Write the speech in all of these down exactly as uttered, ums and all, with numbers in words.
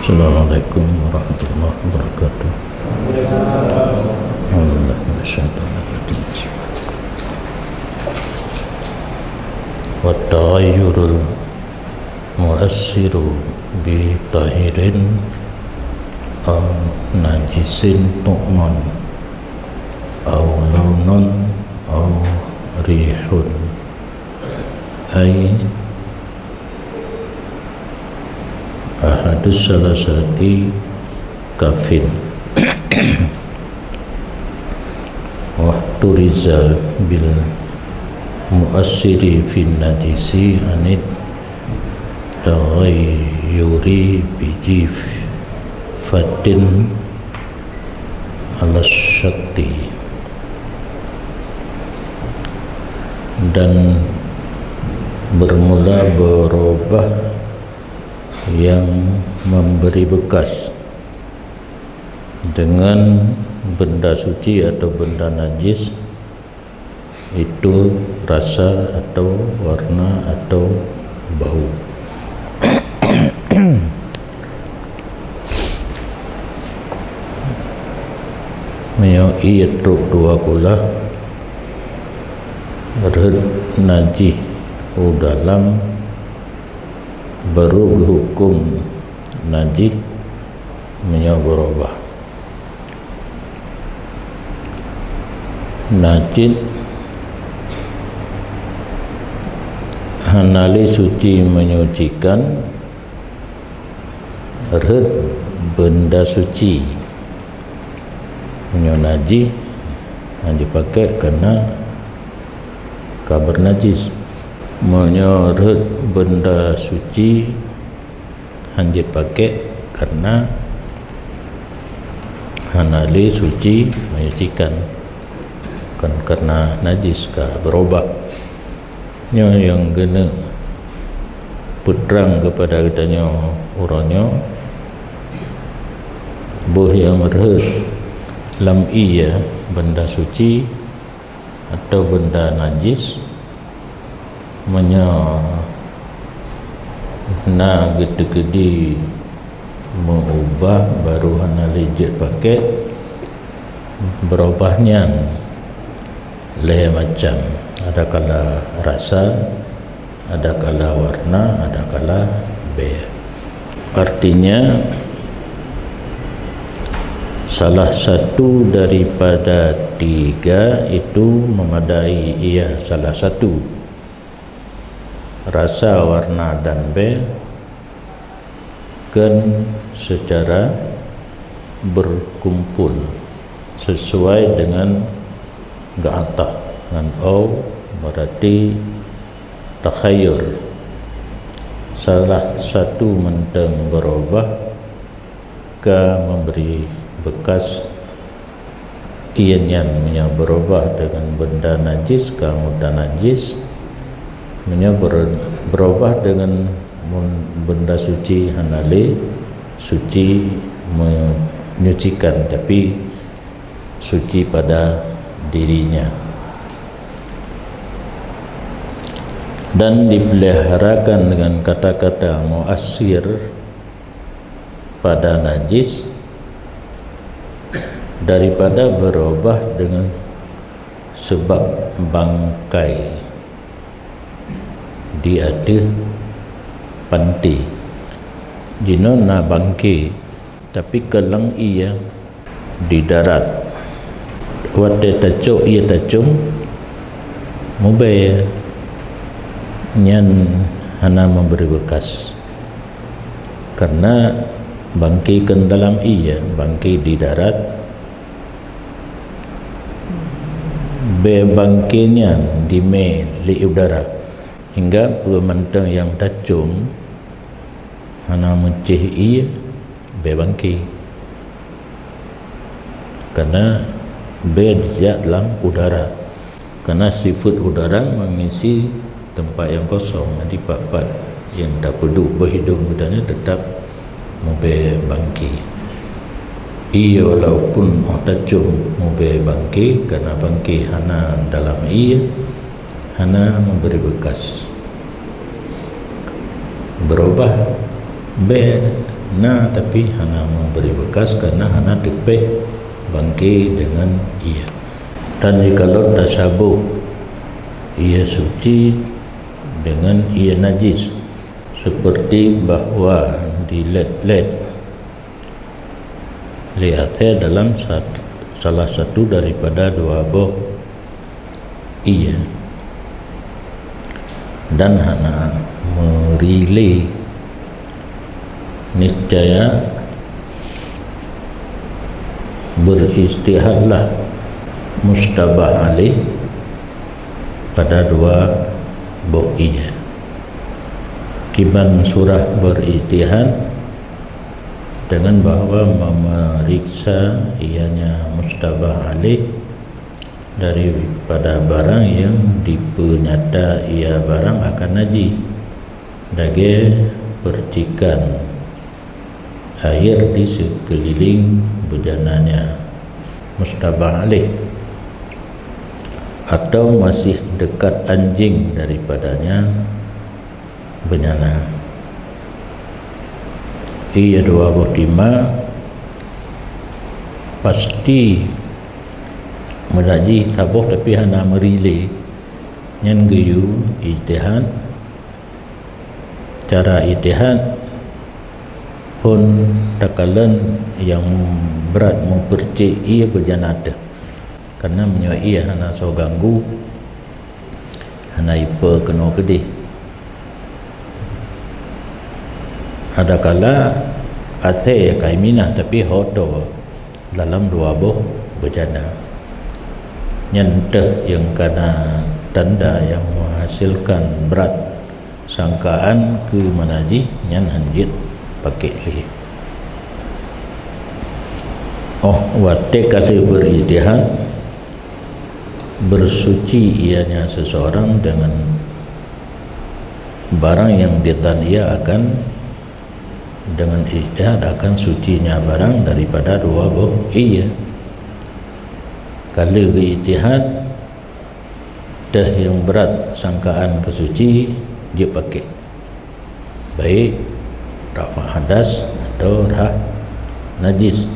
Assalamualaikum warahmatullahi wabarakatuh. Alhamdulillah, minasyaitonir rajim. Wa taghayyurul mu'assiru bi tahirin aw najisin tu'man aw launun aw rihun. Ai ahadus salasati kafin. Wahturiza bil mu'assiri fin najisi anit taghayyuri bijifatin ala syatti. Dan bermula berubah yang memberi bekas dengan benda suci atau benda najis, itu rasa atau warna atau bau. Meunyoe ié trok dua kulah, rhot najih u dalam, baru geuhuköm najih meunyoe beurubah. Najih hana lé suci menyucikan, rhot benda suci. Meunyoe najih hana jipakék kareuna ka beunajis. Meunyoe rhot benda suci hana jipakék kareuna hana lé suci menyucikan, kon kareuna najis ka beurubah. Nyoe nyang geuneuk peutrang keupada geutanyoe uroe nyoe, boh nyang rhot lam ié benda suci atau benda najis, meunyoe na geuteukeudi meuubah baru hana lé jeuet pakék, beurubah nyan lhée macam, adakala rasa, adakala warna, adakala bée. Artinya, salah satu daripada tiga itu memadai, ia salah satu, rasa, warna, dan bée, kon secara berkumpul sesuai dengan geuatah ngon au, berarti takhayyur. Salah satu mantong beurubah ka memberi bekas ié nyan, meunyoe beurubah deungon benda najis ka mutanajis, meunyoe ber-, beurubah deungon mun-, benda suci hana lé suci menyucikan, tapi suci pada dirinya. Dan dipeliharakan dengan kata-kata muasir pada najis daripada berubah dengan sebab bangkai di ateueh panti. Jinoe na bangke, tapi keulang ié di darat. Watée tacok ié tacom, mubée, nyan hana memberi bekas. Karena bangke kon dalam ié, bangke di darat, bée bangke nyan dimé lé udara, hingga peue mantong nyang tacom hana meucéh ié, bée bangke. Karena bée jijak lam udara. Karena sifeuet udara mengisi teumpat nyang kosong, jadi pat-pat nyang tapeuduek beuhidong geutanyoe teutap mubée bangke. Ié walaupun óh tacom mubée bangke, karena bangke hana dalam ié, hana memberi bekas. Beurubah bée Na, tapi hana memberi bekas karena hana teupéh bangke dengan ie. Dan jikalau tasyabuh ie suci dengan ie najis, seperti bahwa dilét-lét lé asèe dalam sat-, salah satu daripada dua boh ie, dan hana meurilée, niscaya beurijtihadlah mustabah alaih pada dua boh ie. Kiban surah beurijtihad dengan bahwa memeriksa ianya mustabah alaih daripada barang yang dipeunyata ia barang akan najis, lagée percikan air di sekeliling bejananya mustabah alaih, atau masih dekat anjing daripadanya beujana. Ie dua boh tima pasti meunajih saboh tapi hana meurilée, nyan geuyue ijtihad. Cara ijtihad phon takalon nyang brat meupeurcék ie beujana teuh, karna meunyoe ie hana soe ganggu, hana ipe keunoe keudeh. Adakala asèe ka iminah, tapi ho toe dalam dua boh beujana. Nyan teuh nyang kana tanda nyang meuhasilkan brat sangkaan keu meunajih, nyan hanjeuet pakék lé. Óh watée ka lheueh beurijtihad, beusuci ianya seuseurang deungon barang nyang didhan ia akan, deungon ijtihad akan sucinya barang daripada dua boh ie. Ka lheueh geuijtihad, teuh nyang brat sangkaan keu suci jeuet pakék, baik rafa' hadas atau rhah najis.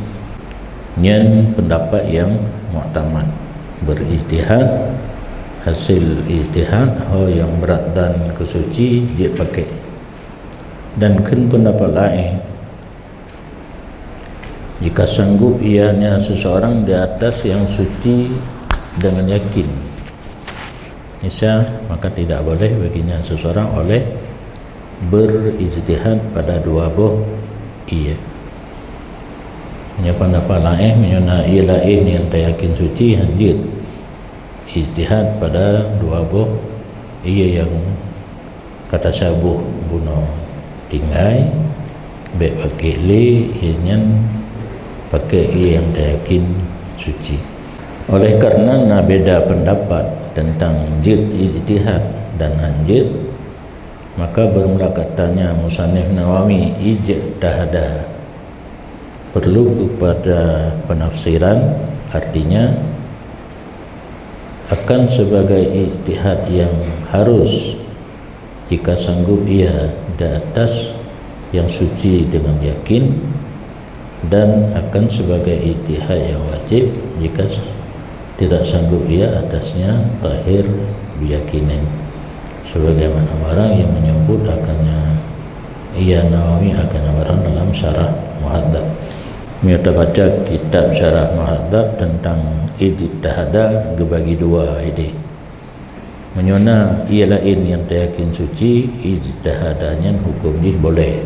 Nyan peundapat nyang muktamad. Beurijtihad, hasil ijtihad, ho nyang brat dan keu suci jeuet pakék. Dan kheun peundapat laén, jika sanggup ianya seuseurang di atas nyang suci deungon yakin, Isa, maka tidak boleh baginya seuseurang oleh beurijtihad pada dua boh ie. Nyan peundapat laén, meunyoe na ie laén nyang tayakin suci, hanjeuet ijtihad pada dua boh ie nyang ka tasyaboh bunoe tinggai, bék pakék lé ie nyan, pakék ie nyang tayakin suci. Oleh karena na beda pendapat tentang jeuet ijtihad dan hanjeuet, maka bermula katanya musannif Nawawi ijtahada perlu kepada penafsiran, artinya akan sebagai ijtihad yang harus jika sanggup ia di atas yang suci dengan yakin, dan akan sebagai ijtihad yang wajib jika tidak sanggup ia atasnya tahir biyakinan, sebagaimana barang yang menyebut akannya ia Nawawi akan barang dalam Syarah Muhadzab. Meunyoe tabaca kitab Syarah Muhadzab tentang ijtihada geubagi dua idéh. Meunyoe na ie laén nyang tayakin suci, ijtihada nyan huköm jih boleh.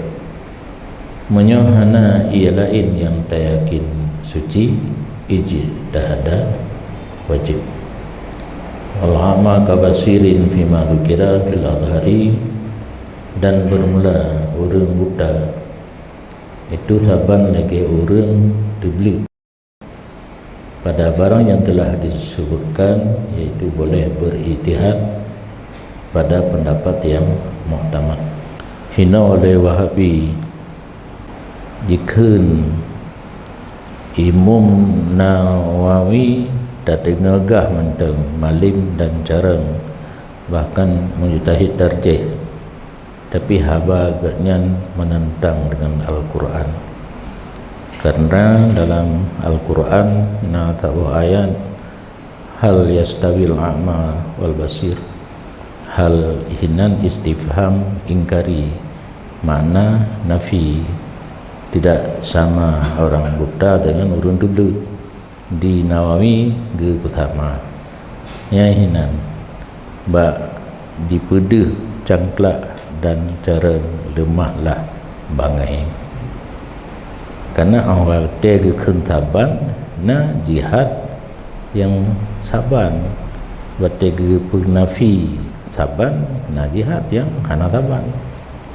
Meunyoe hana ie laén nyang tayakin suci, ijtihada wajib. Wal a'ma kabasirin fima dzukira fil adhhari, dan bermula ureuëng buta itu saban lagée ureuëng teubleuet pada barang yang telah disebutkan, yaitu boleh berijtihad pada pendapat yang muktamad. Hinoe lé Wahabi jikheun Imam Nawawi tateungeugah mantong malem dan carông, bahkan mujtahid tarjih. Tapi haba geuhnyan meunantang deungon Al-Qur'an. Karena dalam Al-Qur'an na saboh ayat, "Hal yastawil a'ma wal basir?" Hal hinan istifham ingkari, makna nafi. Tidak sama orang buta dengan ureuëng teubleuet. Di Nawawi geupeusama. Nyang hinan bak jipeudeuh cangklak dan cara leumah lah bangai. Karena 'oh watée geukheun saban na jihad nyang saban, watée geupeunafi saban na jihad nyang hana saban.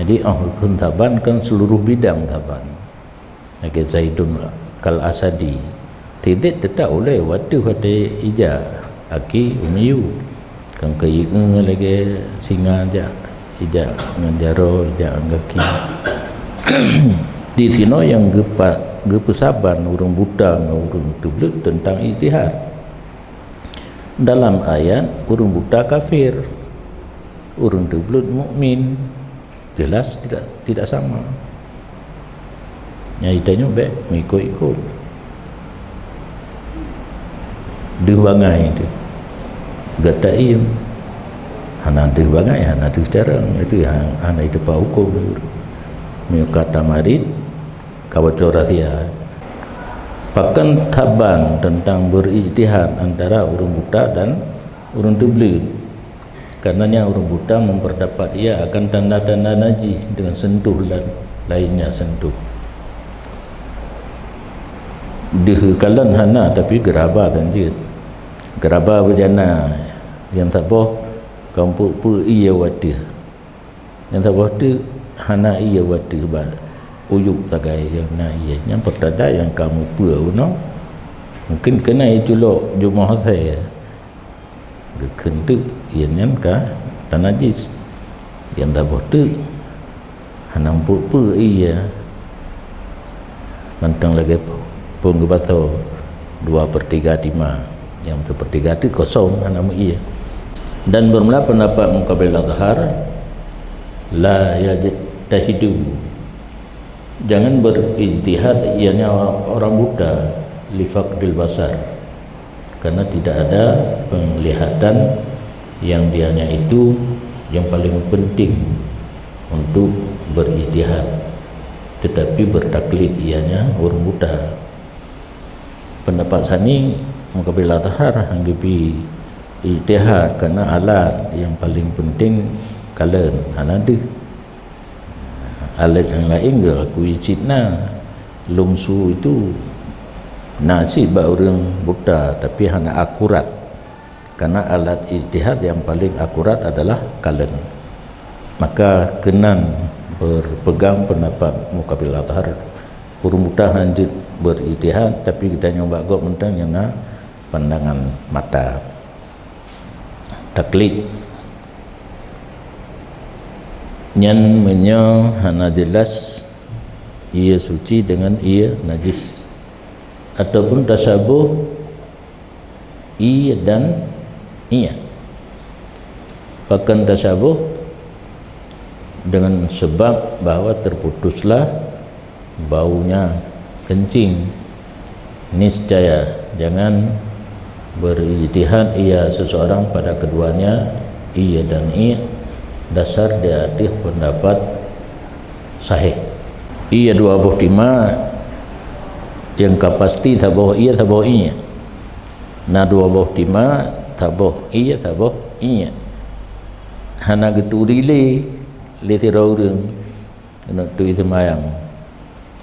Jadi 'oh geukheun saban kan seluruh bidang saban. Lagée Zaidun kal asadi. Sidit teutap ulée wateuh watée ija aki umiyu. Kan keu ieu lagée singa jak ija ngon jaroe ija ngon gaki. Di sinoe nyang geupa-, geupeusaban ureuëng buta ngon ureuëng teubleuet teuntang ijtihad. Dalam ayat ureuëng buta kafir, ureuëng teubleuet mukmin. Jelas tidak, tidak sama. Nyang itanyoe bék meuikot-ikot. Deuh bangai tu. Gata iem. Hana deuh bangai, hana deuh carang. Itu hana, hana iteupah huköm. Meunyoe ka tamarit, ka boco rahsia. Pakon saban teuntang beurijtihad antara ureuëng buta dan ureuëng teubleuet. Karena nyan ureuëng buta memperdapat ia akan tanda-tanda najis dengan sentuh dan lainnya sentuh. Deuh kalon hana, tapi geuraba kan jeuet. Geuraba beujana nyang saboh ka mupeue-peue ie wateuh. Nyang saboh teuk hana ie wateuh bak uyuek sagai nyang na ie. Nyang peutanda nyang ka mupeue bunoe, mungken keunan iculok jumoh asai. Geukheun teuk ie nyan ka tanajis. Nyang saboh teuk hana mupeue-peue ie. Mantong lagée phon geubasoe dua per tiga tima, nyang seupertiga teuk kosong hana meuie. Dan beureulah peundapat Muqabil Azhar, la yajtahidu, jangan berijtihad ianya orang buta, li faqdil basar, karena tidak ada penglihatan yang dianya itu yang paling penting untuk berijtihad, tetapi bertaklid ianya orang buta. Pendapat sani Muqabil Azhar han geubi ijtihad, karena alat yang paling penting kalon, hana deuh. Alat nyang laén geulakui cit na. Lumsu itu na cit bak ureuëng buta, tapi hana akurat. Karena alat ijtihad yang paling akurat adalah kalon. Maka keunan berpegang pendapat Muqabil Azhar, ureuëng buta han jeuet berijtihad, tapi geutanyoe bak gob mantong nyang na pandangan mata. Taklid. Nyan meunyoe hana jelas ie suci deungon ie najis, ataupun tasaboh ie dan iek. Pakon tasaboh? Dengan sebab bahwa terputuslah baunya kencing. Niscaya jangan berijtihad ia seseorang pada keduanya, ie dan iek, dasar di ateueh pendapat sahih. Ie dua boh tima, nyang ka pasti saboh ie, saboh iek. Na dua boh tima, saboh ie, saboh iek. Hana geuturi lé, lé sidroe ureuëng. Keuneuk turi seumayang,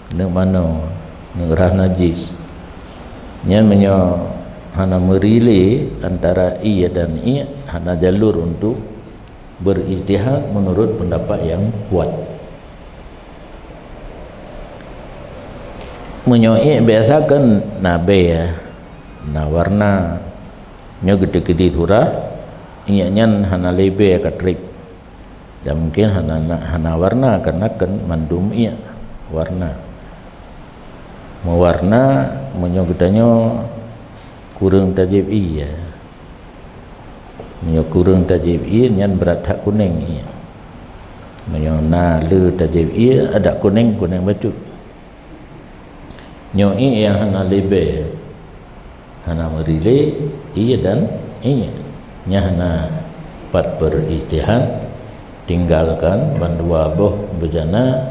keuneuk manoe, keuneuk rhah najis. Nyan meunyoe hana meuri lé antara ie dan iek, hana jalur untuk berijtihad menurut pendapat yang kuat. Meunyoe iek biasa kan na bée, na warna. Nyoe geuteukidi surah, iek nyan hana lé bée ka treb. Dan mungkin hana, hana warna, karena kan mandum iek warna. Meuwarna, meunyoe geutanyoe kureueng tajieb ie. Meunyoe kureueng tajieb ie, nyan brat that kunéng ie. Meunyoe na le tajép ié, adak kunéng, kunéng bacut. Nyoe ié nyang hana lé bée, hana meurilée ié dan ié. Nyan hana pat beurijtihad, tinggalkan bandua boh beujana,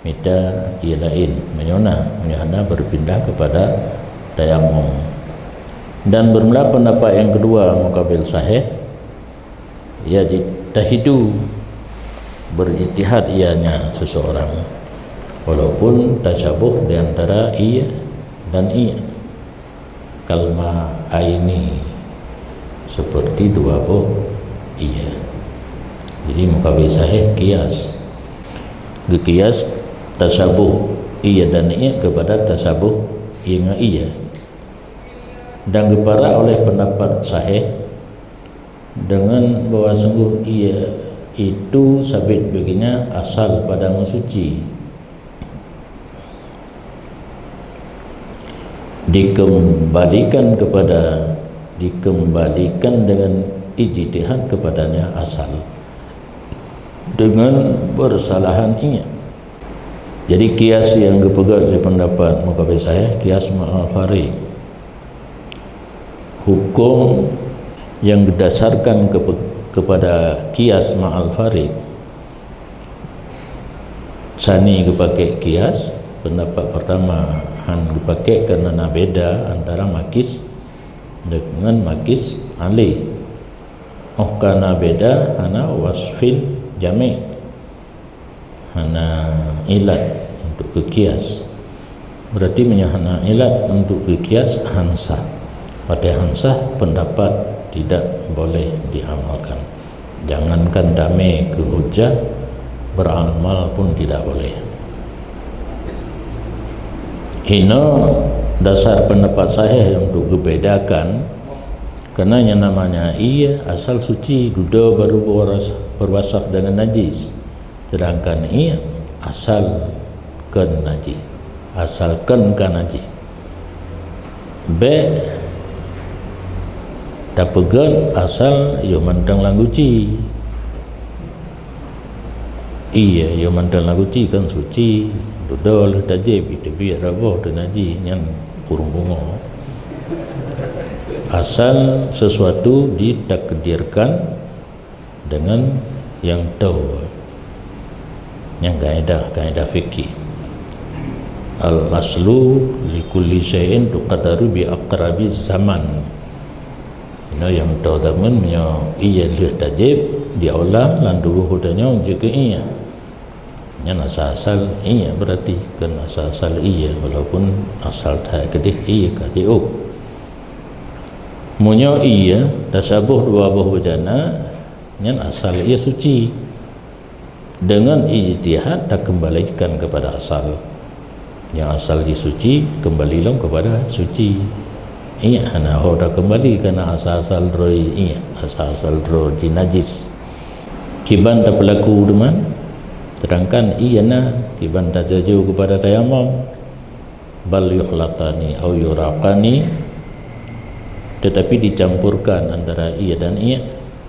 mita ié laén. Meunyoe na, meunyoe hana, beupindah keupada tayamum. Dan beumula peundapat nyang keudua mukabil sahih, yajtahidu, beurijtihad ianya seseorang, walaupun tasyabuh di antara ié dan ié, kalma aini, seperti dua boh ié. Jadi mukabil sahih kias, geukias tasyabuh ié dan ié keupada tasyabuh ié ngon ié, dan geuparak oleh peundapat sahih dengan bahwa sungguh ié itu sabit baginya asal pada meusuci, dikembalikan kepada, dikembalikan dengan ijtihad kepadanya asal dengan bersalahan ié. Jadi kias nyang geupeugét lé peundapat mukabil sahih kias ma'al farik. Hukum nyang geudasarkan kepe-, kepada kias ma'al farik. Sani geupaké kias, peundapat peurtama han geupaké karena na beda antara makis dengan makis alé. Óh ka na beda, hana wasfin jami', hana ilat untuk geukias. Berarti meunyoe hana ilat untuk geukias, han sah. Watée han sah, peundapat tidak boleh diamalkan. Jangankan damé keu hujah, beramal pun tidak boleh. Inoe dasar peundapat sahih untuk geubedakan, karena nyang namanya ié asal suci, dudoe baru berwas-, berwasaf dengan najis. Sedangkan ié asal kon najih, asal kon ka najih. Bék tapeugét asal yoh mantong lam guci. Ié yoh mantong lam guci kon suci, dudoe lheueh tajép, iteubiet rot boh teu najih, nyan ureuëng pungo. Asal sesuatu ditakdirkan dengan nyang toe. Nyang kaidah, kaidah fikih. Al-aslu likulli syai'in tuqaddaru bi aqrabiz zaman. Inoe nyang toe zaman, meunyoe ié lheueh tajép, diolah lam tuboh geutanyoe jeuet keu ié. Nyan asal-asal ié, berarti kon asal-asal ié, walaupun asal that keudeh ié ka jiôh. Meunyoe ié tasyabuh dua boh beujana, nyan asal ié suci. Dengan ijtihad takeumbalikan keupada asal. Nyang asal jih suci, keumbali lom keupada suci. Ié hana ho takeumbali, karena asal-asal droe ié, asal-asal droe jih najis. Kiban tapeulaku teuma, sedangkan ié na, kiban tajajoe keupada tayamum. Bal yukhlatani au yuraqani, tetapi dicampurkan antara ié dan ié,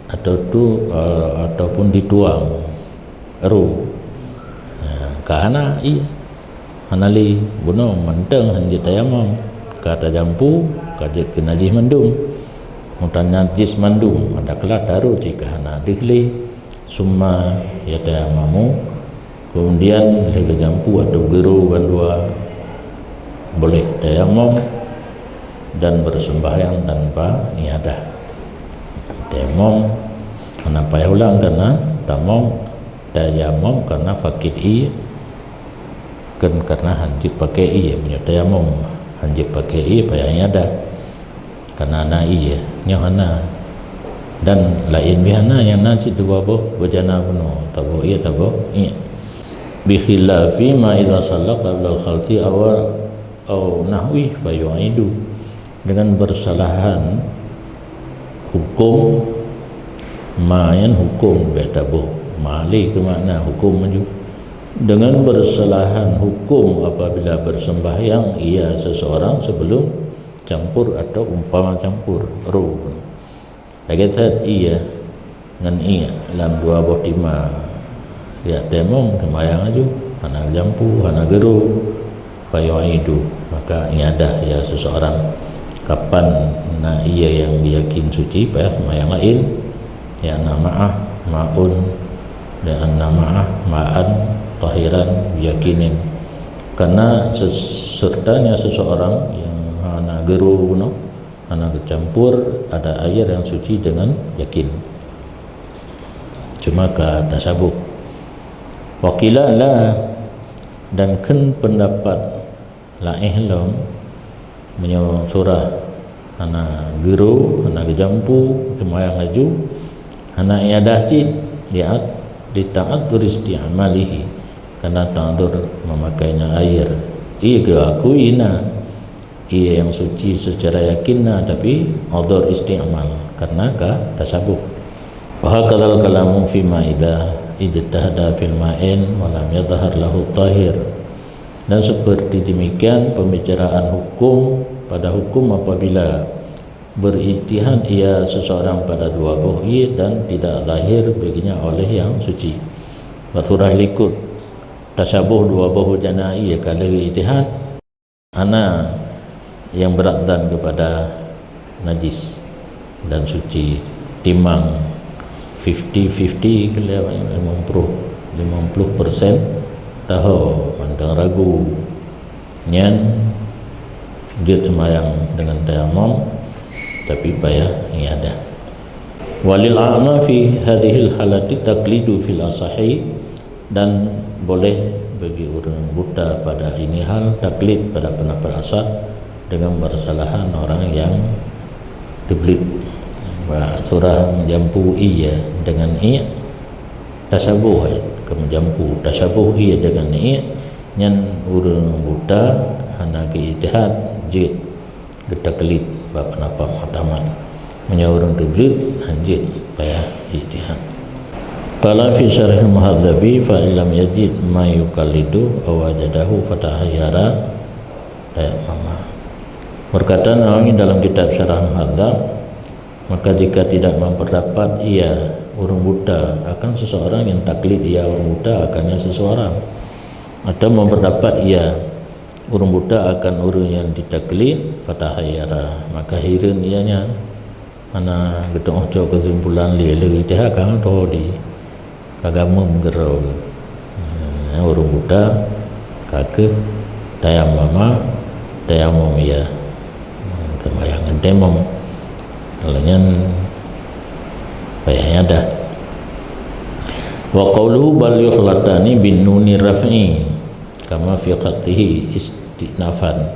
atau tu, eh, ataupun dituang roe. Ha, ka hana ié, hana lé, bunoe mantong han jeuet tayamum, ka tajampu, ka jeuet keu najih mandum. Meutanajis mandum, meudakhlat taroe cit ka hana deuh lé. Summa yatayammamu, kemudian lheueh geujampu atau geuro bandua, boleh tayamum dan bersembahyang tanpa iadah. Tayamum hana payah ulang karena tamum, tayamum karena fakid ié, kon karena han jeuet pakai ié. Meunyoe tayamum han jeuet pakai ié, payah iadah. Karena na ié, nyoe hana. Dan laén pih hana, nyang na cit dua boh beujana bunoe, taboh ié, taboh ié. Bi khilafi ma idza shalla qabla al-khalti aw, aw nahwi fa yu'idu. Dengan bersalahan hukum, ma nyan hukum bék taboh, ma lé keu makna hukum maju. Dengan bersalahan hukum apabila bersembahyang ia seseorang sebelum campur atau umpama campur roe. Lagée that ié ngon ié lam dua boh tima, Geujak tayamum, seumayang laju, hana geujampu, hana geuro. Fayu'idu, maka iadah ia seseorang. Kapan na ia nyang geuyakin suci, payah seumayang laén. Li'anna ma'ah ma'un, li'anna ma'ah ma'an tahiran biyaqinin. Karena ses-, sertanya seseorang nyang hana geuro bunoe, hana geucampur, ada air yang suci dengan yakin. Cuma ka tasaboh. Wa qila la, dan kheun peundapat laén lom, meunyoe surah hana geuro, hana geujampu, seumayang laju, hana iadah cit, li'at, li ta'adzur isti'malihi, karena ta'dzur memakainya air. Ie geuakui na, ie nyang suci secara yakin na, tapi udhur isti'mal, karena ka tasaboh. Wa hakadzal kalamu fima idza ijtahada fil ma'in wa lam yadhhar lahu tahir. Dan seperti demikian pembicaraan hukum pada hukum apabila berijtihad ia seseorang pada dua boh ie dan tidak zahir baginya oleh yang suci. Bak surah likot, tasaboh dua boh bujana ie ka lheueh ijtihad, hana nyang brat zan kepada najis dan suci, timbang fifty fifty keu lheueh, limong puluh, limong puluh persen taho mantong ragu. Nyan jeuet seumayang dengan tayamum, tapi payah iadah. Walil a'ma fi hadhil halati taqlidu fil asahi, dan boleh bagi ureuëng buta pada ini hal taklid pada pendapat asah dengan persalahan orang yang teubleuet. Bak surah meujampu ie dengan iek, tasaboh, eh, keu meujampu, tasaboh ie dengan iek, nyan ureuëng buta hana geuijtihad jeuet geutaklid bak peundapat muktamad. Meunyoe ureuëng teubleuet, hanjeuet payah ijtihad. Qala fi syarhil muhadzabi, fa illam yajid ma yuqallidu aw wajadahu fatahayyara. Tayammama. Berkata Nawawi dalam kitab Syarah Muhadzab, maka jika tidak memperdapat ia ureuëng buta akan seseorang yang taklid ia ureuëng buta akannya seseorang, atau memperdapat ia ureuëng buta akan ureuëng nyang jitaklid, fatahayyara, maka hireuen ia nyan. Hana geutuoh cok keusimpulan lé, lé ijtihad ka tho di, ka gameum keudroe. Ureuëng buta ka kheueh tayamama, tayamum ia, seumayang ngon tayamum. Lheueh nyan payah iadah. Wa qauluhu bal yukhlatani bin nuni raf'i kama fi khattihi istinafan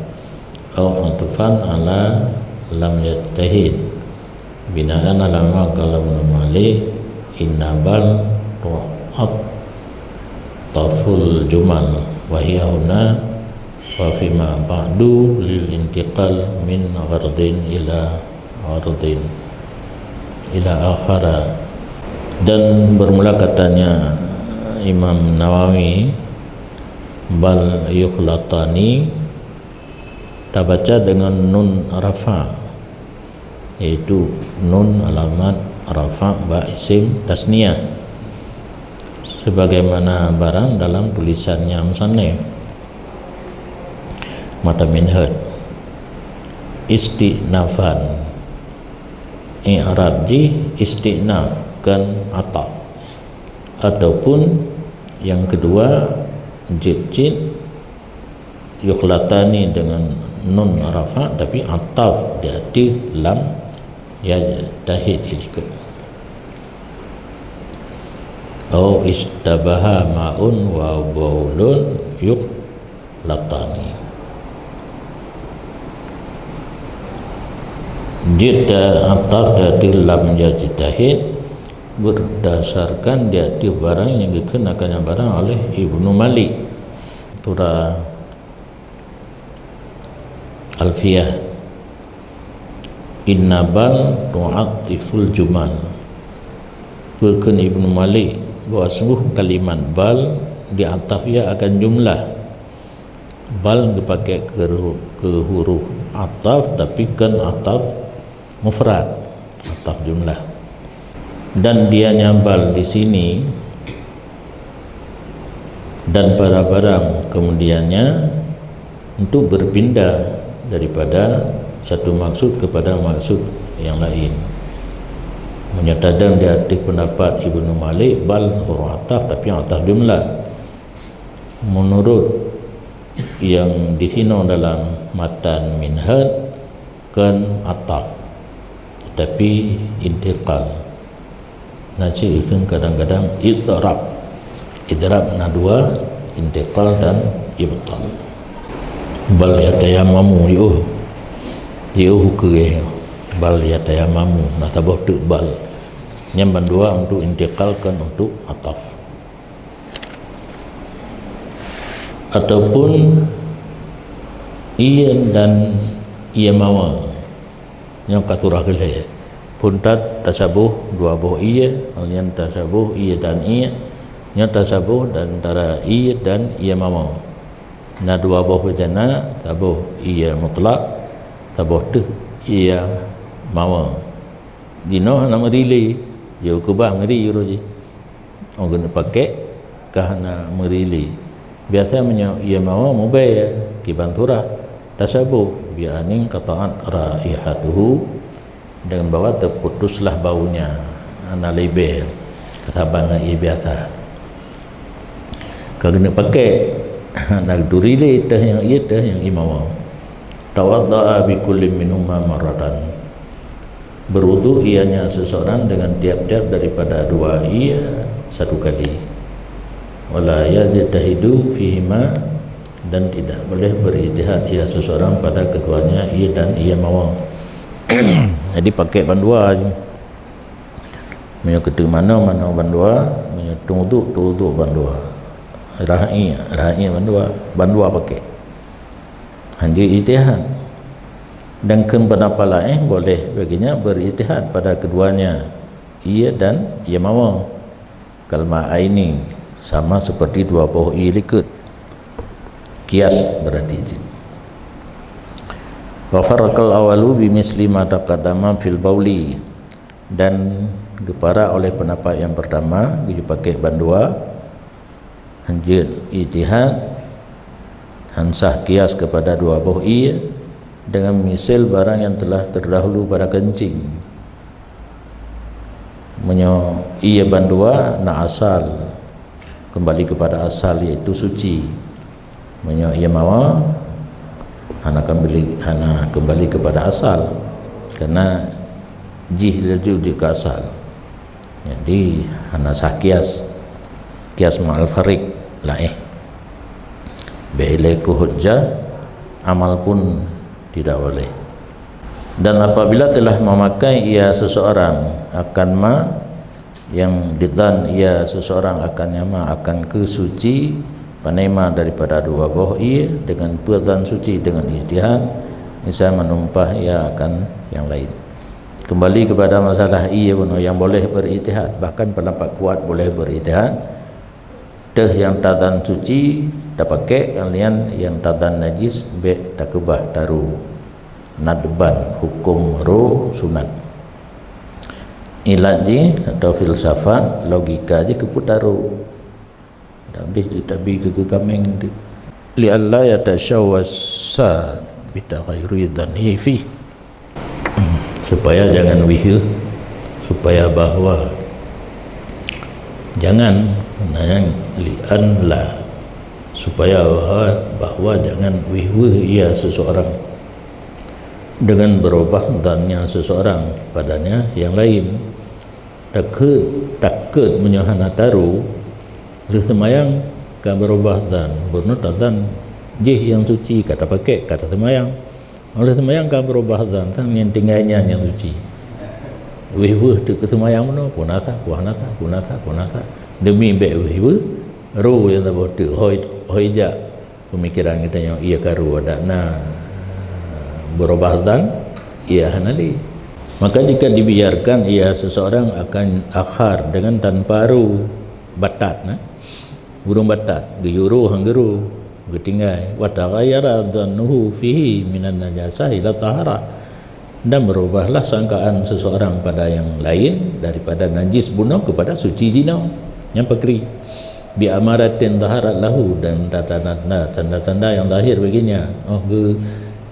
au atfan ala lam yajtahid. Binaan ala ma qala Ibnu Malik, inna bal tu'attaful jumal, wa hiya huna wa fima ba'du lil intiqal min ghardin ila ghardin ila akhara. Dan bermula katanya Imam Nawawi, bal yukhlatani, tabaca dengan nun rafa, yaitu nun alamat rafa bak isim tasniyah, sebagaimana barang dalam tulisannya musannif. Mata minhaj. Istinafan. I'rab jih istinaf, kon ataf. Ataupun yang kedua, jeuet cit yukhlatani dengan nun rafa, tapi ataf di ateueh lam yajtahid ilikot. Au istabaha ma'un wa baulun yukhlatani. Jeuet ataf di ateueh lam yajtahid berdasarkan di ateueh barang nyang geukheun akan nyan barang oleh Ibnu Malik. Tura Alfiyah. Inna bal tu'atiful jumal. Peue kheun Ibnu Malik bahwa sungguh kalimat bal diataf ia akan jumlah. Bal geupaké keu ru-, keu huruf ataf, tapi kon ataf mufrad, ataf jumlah. Dan dianya bal di sini Dan para barang kemudiannya untuk berpindah daripada satu maksud kepada maksud yang lain. Meunyoe tadong di ateueh pendapat Ibnu Malik, bal huruf ataf, tapi ataf jumlah. Menurut yang disinoe dalam matan Minhaj, kon ataf, tetapi intiqal. Na cit ikheun kadang-kadang idrab. Idrab na dua, intiqal dan ibtal. Bal yatayammamu, jiôh. Jiôh keue. Bal yatayammamu, na saboh teuk bal. Nyan bandua untuk intiqal, kon untuk ataf. Ataupun ia dan ia mawa. Nyoe ka surah keulhèe. Phôn that tasaboh dua boh ia, nyan tasaboh ia dan ia. Nyoe tasaboh di antara ia dan ia mawa. Na dua boh beujana, saboh ia mutlak, saboh teuh ia mawa. Jinoe hana meuri lé, jiôh keubah meuri uroe jih. Óh geuneuk pakèk ka hana meuri lé. Biasa meunyoe ia mawa mubèe kiban surah, tasaboh, bi an inqata'at raihatuhu, dengan bahwa terputuslah baunya, hana lé bèe, saban ngon ie biasa. Ka geuneuk pakèk, hana geuturi lé teuh nyang ie, teuh nyang ie mawa. Tawadda'a bi kullin minhuma marratan. Berwudu ianya seseorang dengan tiap-tiap daripada dua ia satu kali. Wala yajtahidu fihima, dan tidak boleh berijtihad ia seseorang pada keduanya, ia dan ia mawa. Jadi pakèk bandua je. Meunyoe keuteuk manoe, manoe bandua, meunyoe teuwudu, teuwudu bandua. Rhah ie, rhah ie bandua, bandua pakèk. Hanjeuet ijtihad. Dan kheun pendapat laén boleh baginya berijtihad pada keduanya, ie dan ie mawa. Kal ma'aini, sama seperti dua boh ie likot. Qiyas berarti jih. Wa farraqal awwalu bi misli ma taqaddama fil bauli. Dan geuparak oleh pendapat yang pertama, geujipakèk bandua, hanjeuet ijtihad, han sah qiyas kepada dua boh ie, dengan misil barang yang telah terdahulu pada kencing. Meunyoe ie bandua na asal, kembali kepada asal, yaitu suci. Meunyoe ie mawa, hana kembali, hana kembali kepada asal, karena jih laju jeuet keu asal. Jadi, hana sah qiyas. Qiyas ma'al fariq, laén. Bèk ilèe keu hujjah, amal pun tidak boleh. Dan apabila telah memakai ia seseorang akan ma, yang dizan ia seseorang akan nyama, akan keu suci, panema daripada dua boh ie, dengan peue zan suci, dengan ijtihad, misal menumpah ia akan yang lain. Kembali kepada masalah ie bunoe nyang boleh berijtihad, bahkan pendapat kuat boleh berijtihad, teuh nyang tazan suci tapakèk, nyang lian nyang tazan najis bèk takeubah taru. Nadban, huköm ro sunat. Ilat jih atau filsafat, logika jih keupeue taru. Dan deh tabi keu kaméng tu. Li alla yatashawwasa bi taghayyuri dhannihi fih. Supaya jangan wiheuh, supaya bahwa jangan, nah, li alla, supaya bahwa, bahwa jangan wiheuh ia seseorang dengan berubah dhannya seseorang padanya yang lain. Takheut, takheut meunyoe hana taru, lheueh seumayang ka beurubah dhan, beureunoe tazan jih nyang suci ka tapakèk, ka taseumayang. Lheueh seumayang ka beurubah dhan, sang nyang tinggai nyan nyang suci. Wéh-wéh teuk keu seumayang bunoe, pue na sah, pue hana sah, pue na sah, pue hana sah. Deumi bèk wéh-wéh, ro nyang saboh teuk, hôi, hôi jak. Pemikiran geutanyoe, ia karu adak na beurubah dhan, ia hana lé. Maka jika dibiarkan, ia seseorang akan akhar dengan tanpa ru, batat, nah. Burung batat, geuyue ru han geuru, geutinggai. Wa taghayyara dhannuhu fihi minan najasah ila taharah. Dan berubahlah sangkaan seseorang pada yang lain daripada najis bunoe kepada suci jinoe. Nyang pakri. Bi amaratin zaharat lahu, dan tanda-tanda, tanda-tanda yang zahir baginya. Oh, geu-,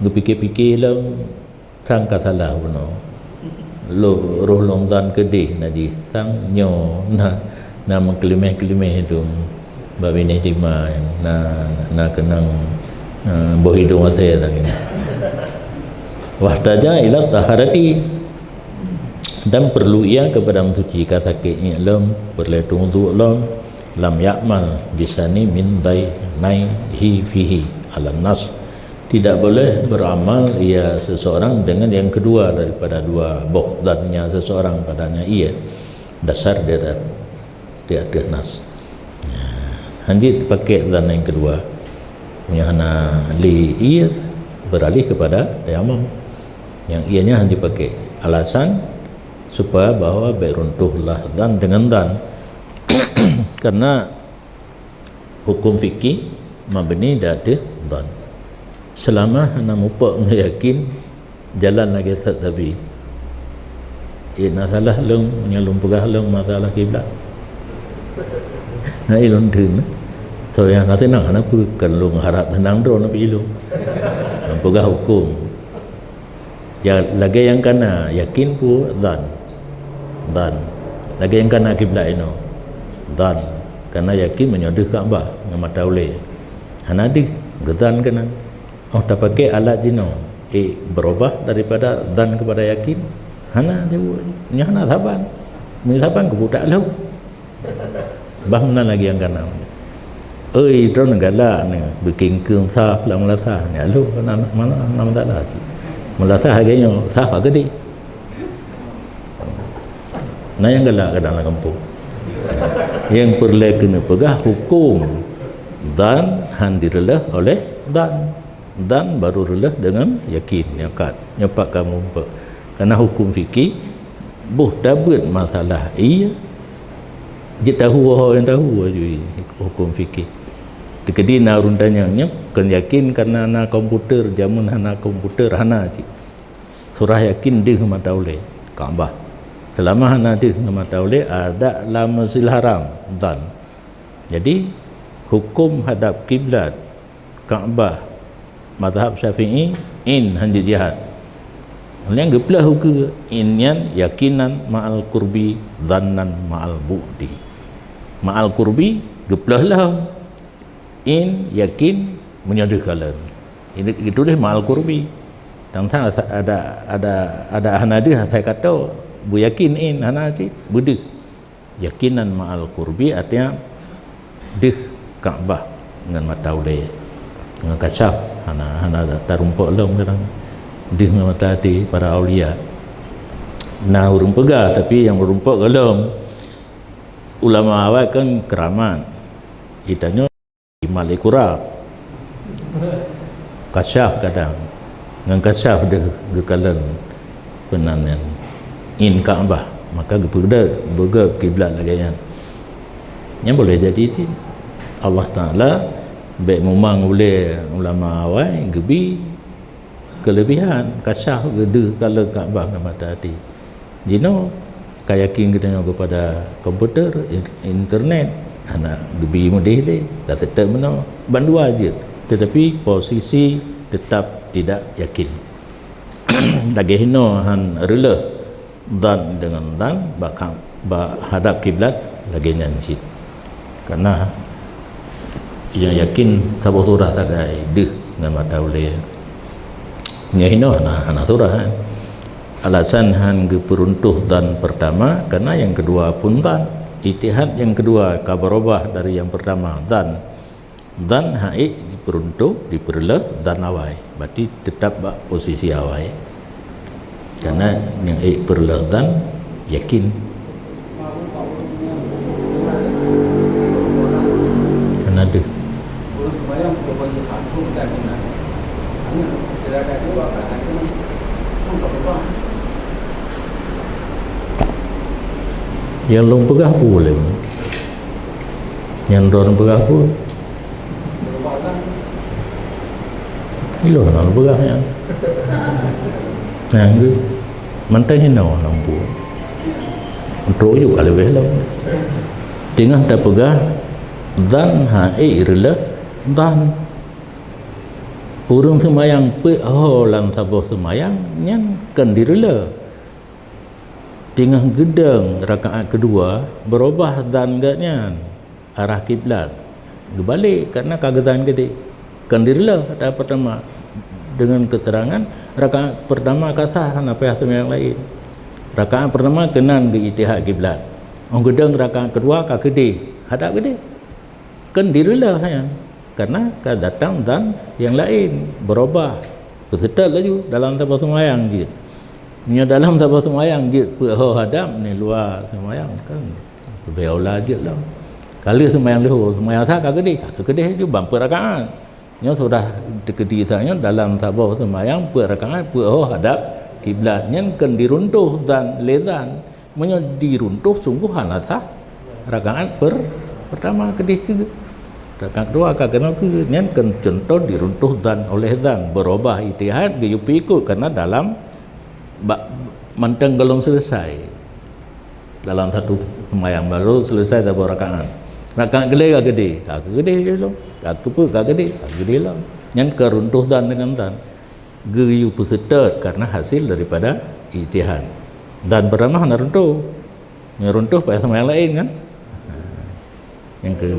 geupike-pike lom, sang ka salah bunoe. Lo-, roh lom zan keudeh na jih, sang nyoe na, na meukelimeh-kelimeh idong bak binéh tima, na, na keunong, eh, boh idong asée lagée nyan. Wahtaja ila taharati, dan perlu ia kepada mensuci, ka sakét iék lom, peureulée teuwudu lom, lam ya'mal bisani min dainaihi fihi alan nas. Tidak boleh beramal ia seseorang dengan yang kedua daripada dua boh zannya seseorang padanya ia. Dasar dia dah di ateueh nas. Nah, hanjeuet pakai zan yang kedua. Meunyoe hana lé ia, beralih kepada tayamum. Yang ianya hanjeuet pakai. Alasan supaya bahwa bèk runtuhlah zan dengan zan. Karena hukum fikih mabni di ateueh zan. Selama hana mupok ngon yakin, jalan lagée that sabe. Eh, na salah lôn, nyang lôn peugah lôn masalah kiblat. Na ilôn theun. So, nyang ka seunang hana peue, kan lôn harap seunang droe na ilôn. Lôn peugah hukum. Ya, lagée nyang kana, yakin peue? Zan. Zan. Lagée nyang kana kiblat inoe. Zan. Kana yakin meunyoe deuh Ka'bah ngon mata ulée. Hana deuh, geuzan keunan. Oh, tapaké alat jinoe, eh, berubah daripada zan kepada yakin? Hana jaweueb. Nyan hana saban. Meunyoe saban, keubutak lheueh. Bah meunan lagée nyang kana. Oi, droeneuh galak nyoe, beukengkeung saf lam meulasah. Nyan lheueh, hana, hana, hana masalah cit. Meulasah lagée nyoe, saf ka geudeh. Na nyang galak kadang lam gampông. Nyang peureulée keuneuk peugah huköm zan han jireuleueh oleh zan. Zan baru reuleueh deungon yakin, nyoe kat, nyoe pat ka meurumpok. Karena huköm fikih, boh tabeuet masalah ie, jeuet tahu ho nyang tahu aju huköm fikih. Teukeudi na ureuëng tanyong, nyoe kon yakin karena na komputer, jameun hana komputer, hana cit. Surah Yakin deuh ngon mata ulée, Ka'bah. Seulama hana deuh ngon mata ulée, adak lam Masjidil Haram, zan. Jadi, huköm hadab kiblat, Ka'bah, mazhab Syafi'i, in han jeuet jeuhat. Nyang geupeuleueh ukeue in nyan yakinan ma'al qurbi, zannan ma'al bu'di. Ma'al qurbi geupeuleueh lom. In yakin meunyoe deuh kalon. Ini geutuléh ma'al qurbi. Tang-tang ada, ada, ada hana deuh asai kato, beuyakin in hana cit, beudeuh. Yakinan ma'al qurbi artinya deuh Ka'bah ngon mata ulée. Ngon kasyaf hana, hana tarumpok lom kadang. Deuh ngon mata até para aulia. Na ureuëng peugah, tapi nyang meurumpok gohlom. Ulama awai kan keramat. Geutanyoe Malik Kurab. Kasyaf kadang. Ngon kasyaf deuh geukalon peunan nyan in Ka'bah, maka geupeugah beugét kiblat lagée nyan. Nyan boleh jadi cit Allah Taala bék mumang ulée ulama awai geubi keulebihan, kasyaf geudeuh kalon Ka'bah ngon mata até. Jinoe ka yakin geutanyoe keupada komputer, in-, internet, hana geubi meudeh lé, ka seutôt meunoe, bandua jeuet. Tetapi posisi tetap tidak yakin. Lagée hinoe han reuleueh zan deungon zan bak, bak hadab kiblat lagée nyan cit. Karena nyang yakin saboh surah sagai deuh ngon mata ulée. Nyang hinoe hana, hana surah, kan. Alasan han geupeuruntoh zan pertama, karena nyang keudua pun zan. Ijtihad nyang keudua ka beurubah dari nyang pertama, zan. Zan han ék dipeuruntoh, dipeureuloh zan awai. Berarti tetap bak posisi awai. Karena nyang ék peureuloh zan yakin. Hana deuh. Nyang lôn peugah peue lé? Nyang droeneuh peugah peue? Ilôn hana lôn peugah nyan. Nyan geuh. Mantong hinoe lôn peue. Trok ju ka leubeh lom. Teungoh tapeugah Zan han ék reuleuh zan. Ureuëng seumayang peuet ho lam saboh seumayang nyan kon direuleuh. Teungoh geudong rakaat keudua, beurubah zan geuh nyan arah kiblat. Geubalek karena ka geuzan keudeh. Kon direuleuh rakaat pertama dengan keterangan rakaat pertama ka sah, hana payah seumayang laén. Rakaat pertama keunan geu-ijtihad kiblat. Óh geudong rakaat keudua ka keudeh, hadap keudeh. Kon direuleuh nyan, karena ka datang zan nyang laén, beurubah. Peuseutôt laju dalam saboh seumayang jeuet. Meunyoe dalam saboh seumayang jeuet peuet ho hadap, ni luwa seumayang kan leubeh aula jeuet lom. Ka lheueh seumayang leuhô, seumayang sah ka keudeh, ka keudeh laju ban peuet rakaat. Nyoe sudah teukeudi sa nyoe dalam saboh seumayang peuet rakaat peuet ho hadap kiblat, nyan kon diruntoh zan lé zan. Meunyoe diruntoh sunggoh hana sah rakaat per-, pertama keudeh keu. Rakaat keudua ka keunoe keu. Nyan kon cuntoh diruntoh zan oleh zan, beurubah ijtihad geuyue peuikot karena dalam bak mantong gohlom selesai. Dalam satu seumayang baru selesai saboh rakaat. Rakaat keulhèe ka keudeh, ka keudeh lom. Ka keupeuet ka keudeh, ka keudeh lom. Nyan kon runtoh zan deungon zan. Geuyue peuseutôt karena hasil daripada ijtihad. Zan pertama hana runtoh. Meunyoe runtoh payah seumayang laén kan? Nyang keu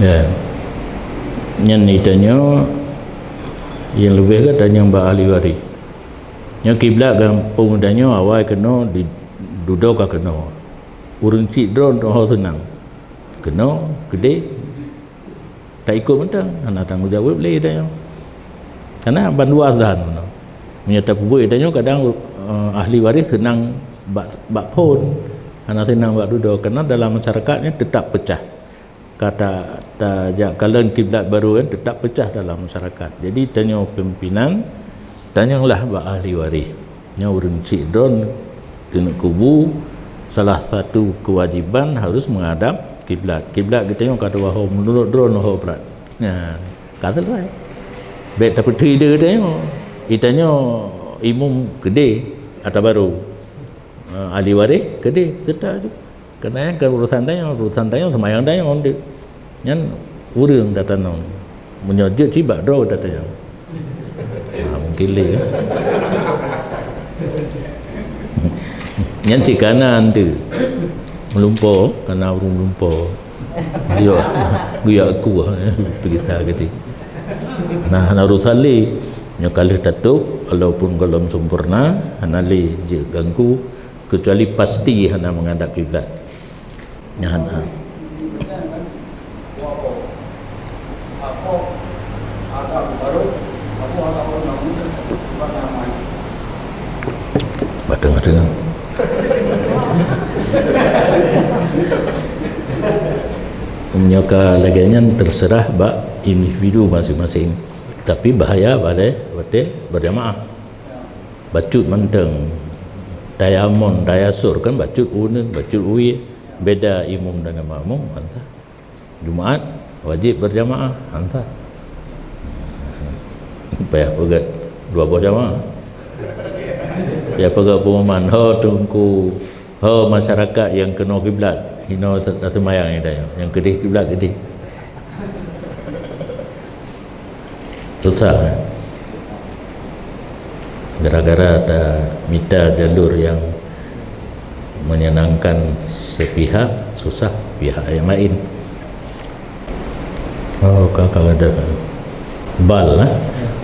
Ya. Nyan ditanyoe nyang leubeh ka tanyong bak ahli waréh. Nyoe kiblat gampông tanyoe awai keunoe di dudoe ka keunoe. Ureuëng cit droe teuh ho seunang. Keunoe, keudeh, taikot mantong, hana tanggong jaweueb lé tanyoe. Karena bandua zan meunoe. Meunyoe tapeubuet tanyoe kadang, eh, ahli waréh seunang bak, bak phon, hana seunang bak dudoe. Karena dalam masyarakat nyan teutap peucah. Ka ta-, tajak kalon kiblat barô nyan teutap peucah dalam masyarakat. Jadi tanyoe pimpinan, tanyonglah bak ahli waréh. Nyoe ureuëng cit droe keuneuk kubu, salah satu keuwajéban harus meuhadab kiblat. Kiblat geutanyoe ka dua ho, meunurot droe ho brat. Nyan, ka selesai. Bék tapeuteuide geutanyoe. Geutanyoe imum keudeh ata barô. Ha, ahli waréh keudeh seutôt ju. Karena nyan kon urusan tanyoe, urusan tanyoe seumayang tanyoe. Nyan ureuëng tatanyong. Meunyoe jeuet cit bak droe tatanyong. Ha, mungkin lé. Nyan cit kana teuh. Meulumpoe, kana ureuëng meulumpoe. Geuyue, geuyue aku, peugisa geude. Nah, hana urusan lé. Nyoe ka lheueh tatôb, walaupun gohlom sempurna, hana lé jeuet ganggu. Kecuali pasti hana menghadap kiblat. Nyan, ha. Bak teungoh-teungoh. Meunyoe ka lagée nyan terserah bak individu masing-masing. Tapi bahaya pada watée berjamaah. Bacut mantong. Tayamon, tayasur kan bacut uneun, bacut uwie. Beda imum dengan makmum, mantah. Jumaat wajib berjamaah, mantah. Payah peugét dua boh jamaah. Payah peugét pengumuman, ho teungku, ho masyarakat nyang keunoe kiblat, hinoe ta-, taseumayang nyan, nyang keudeh kiblat keudeh. Susah, kan? Gara-gara ta mita jalur yang menyenangkan sepihak, susah pihak yang lain. Oh, ka, ka ada bal, eh?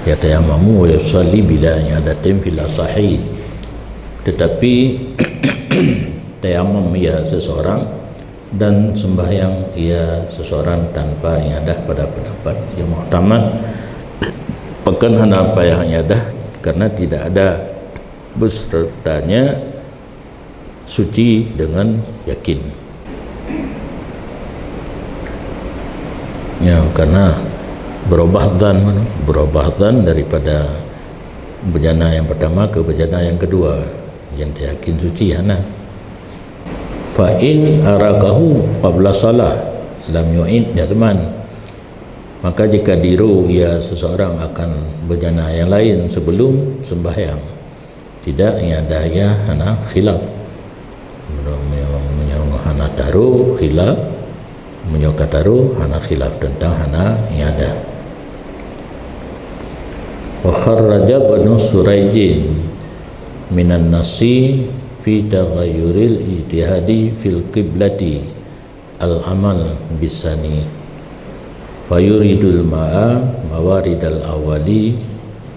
Yatayammamu wa yusalli bila i'adatin fil asahi. Tetapi tayamum ia seseorang dan sembahyang ia seseorang tanpa i'adah pada pendapat yang muktamad, bahkan hana payah i'adah karena tidak ada besertanya suci dengan yakin. Ya, karena berubah zan, berubah zan daripada bejana yang pertama ke bejana yang kedua, yang yakin suci hana. Fa in arakahu qabla salah lam yu'id, ya teman. Maka jika diru ia seseorang akan bejana yang lain sebelum sembahyang, tidak, iadah ia hana khilaf. Meunyoe, meunyoe, meunyoe hana taru, khilaf. Meunyoe ka taru, hana khilaf teuntang hana iadah. Wa kharraja Ibnu Suraijin minan nassi fi taghayyuril ijtihadi fil qiblati al-amal bisani. Fayuridul ma'a mawaridal awwali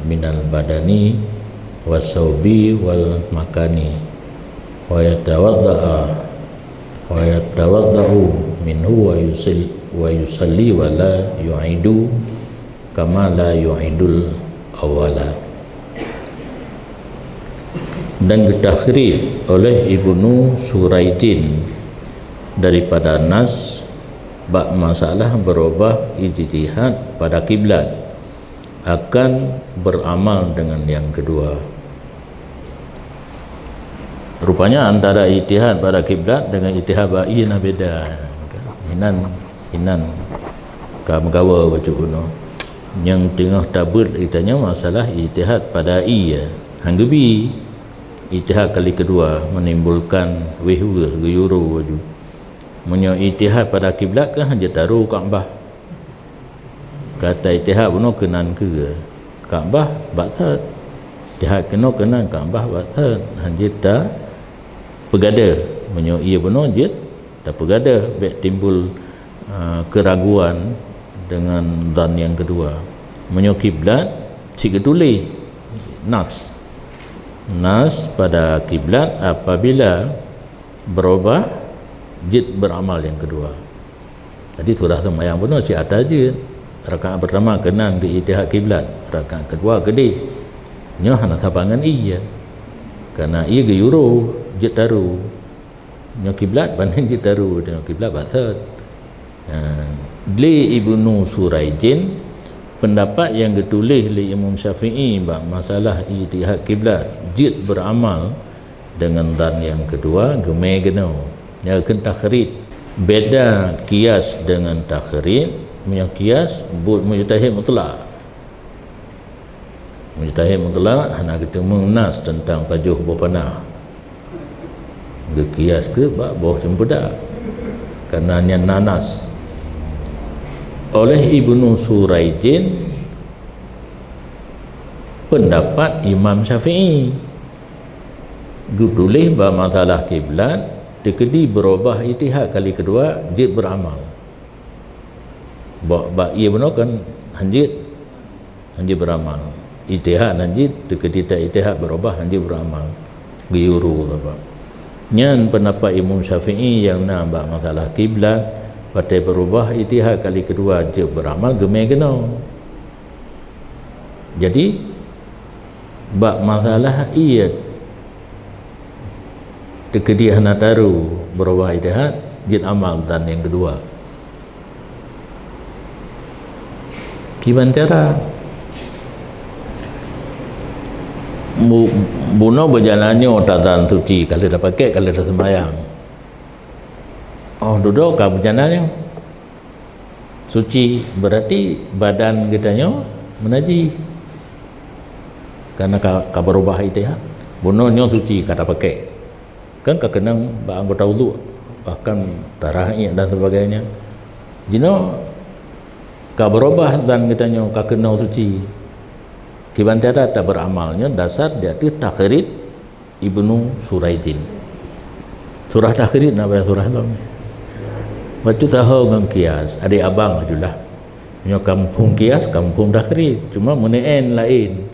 minal badani wa saubi wal makani. Wa yatawadda'a, wa yatawadda'u minhu wa yusil-, wa yusalli wa la yu'idu kama la yu'idul awwala. Dan geutakhrij oleh Ibnu Suraijin daripada nas bak masalah berubah ijtihad pada kiblat akan beramal dengan yang kedua. Rupanya antara ijtihad pada kiblat dengan ijtihad bak ié na beda. Inan, inan ka meugawa bacut bunoe. Nyang teungoh tabeuet geutanyoe masalah ijtihad pada ié. Han geubi. Ijtihad kali keudua menimbulkan wéh-weueh, geuyue ro laju. Meunyoe ijtihad pada kiblat kan hana jeuet taru Ka'bah. Ka ta-ijtihad bunoe keunan keue Ka'bah bak thot. Ijtihad keunoe keunan Ka'bah bak thot. Han jeuet tapeugadeuh. Meunyoe ié bunoe jeuet tapeugadeuh, bék timbul, eh, keraguan dengan zan nyang keudua. Meunyoe kiblat, cit geutuléh nas. Nas pada kiblat apabila berubah jeuet beramal nyang keudua. Jadi, sudah seumayang bunoe cit ata jeuet. Rakaat pertama keunan geu-ijtihad kiblat, rakaat keudua keudeh. Nyoe hana saban ngon ié. Karena ié geuyue ro, jeuet taru. Nyoe kiblat, ban jeuet taru, nyoe kiblat bak thot. Ha, lé Ibnu Suraijin, pendapat nyang geutuléh lé Imam Syafi'i bak masalah ijtihad kiblat, jeuet beramal dengan zan nyang keudua, geumé keunoe. Nyan kheun takhrij. Beda kias dengan takhrij, meunyoe kias buet mujtahid mutlak. Mujtahid mutlak hana geuteumeung nas teuntang pajoh boh panah. Geukias keu bak boh ceumpeudak. Karena nyan na nas. Oleh Ibnu Suraijin, pendapat Imam Syafi'i. Geutuléh bak masalah kiblat, teukeudi beurubah ijtihad kali keudua jeuet beuramal. Bak, bak ié bunoe kan han jeuet, han jeuet beuramal. Ijtihad han jeuet, teukeudi ta-ijtihad beurubah han jeuet beuramal. Geuyue ro sabab. Nyan pendapat Imam Syafi'i nyang na bak masalah kiblat, watée beurubah ijtihad kali keudua jeuet beuramal geumé keunoe. Jadi, bak masalah ié teukeudi hana taru beurubah ijtihad, jeuet amal zan nyang keudua. Kiban cara? Bu-, bunoe beujalan nyoe tazan suci, ka lheueh tapakék, ka lheueh taseumayang. Oh, dudoe ka beujalan nyoe. Suci, berarti badan geutanyoe meunajih. Karena ka, ka beurubah ijtihad. Bunoe nyoe suci ka tapakék. Kan ka keunong bak anggota udhu, bahkan darah iék dan sebagainya. Jinoe ka beurubah zan geutanyoe ka keunong suci. Kiban cara tabeuramal nyoe dasar di ateueh takhrij Ibnu Suraijin. Surah takhrij na bahasa surah lom. Bacut saho ngon kias, adek abang ajulah. Nyoe ka muphom kias, ka muphom takhrij. Cuma meuneu'en laén.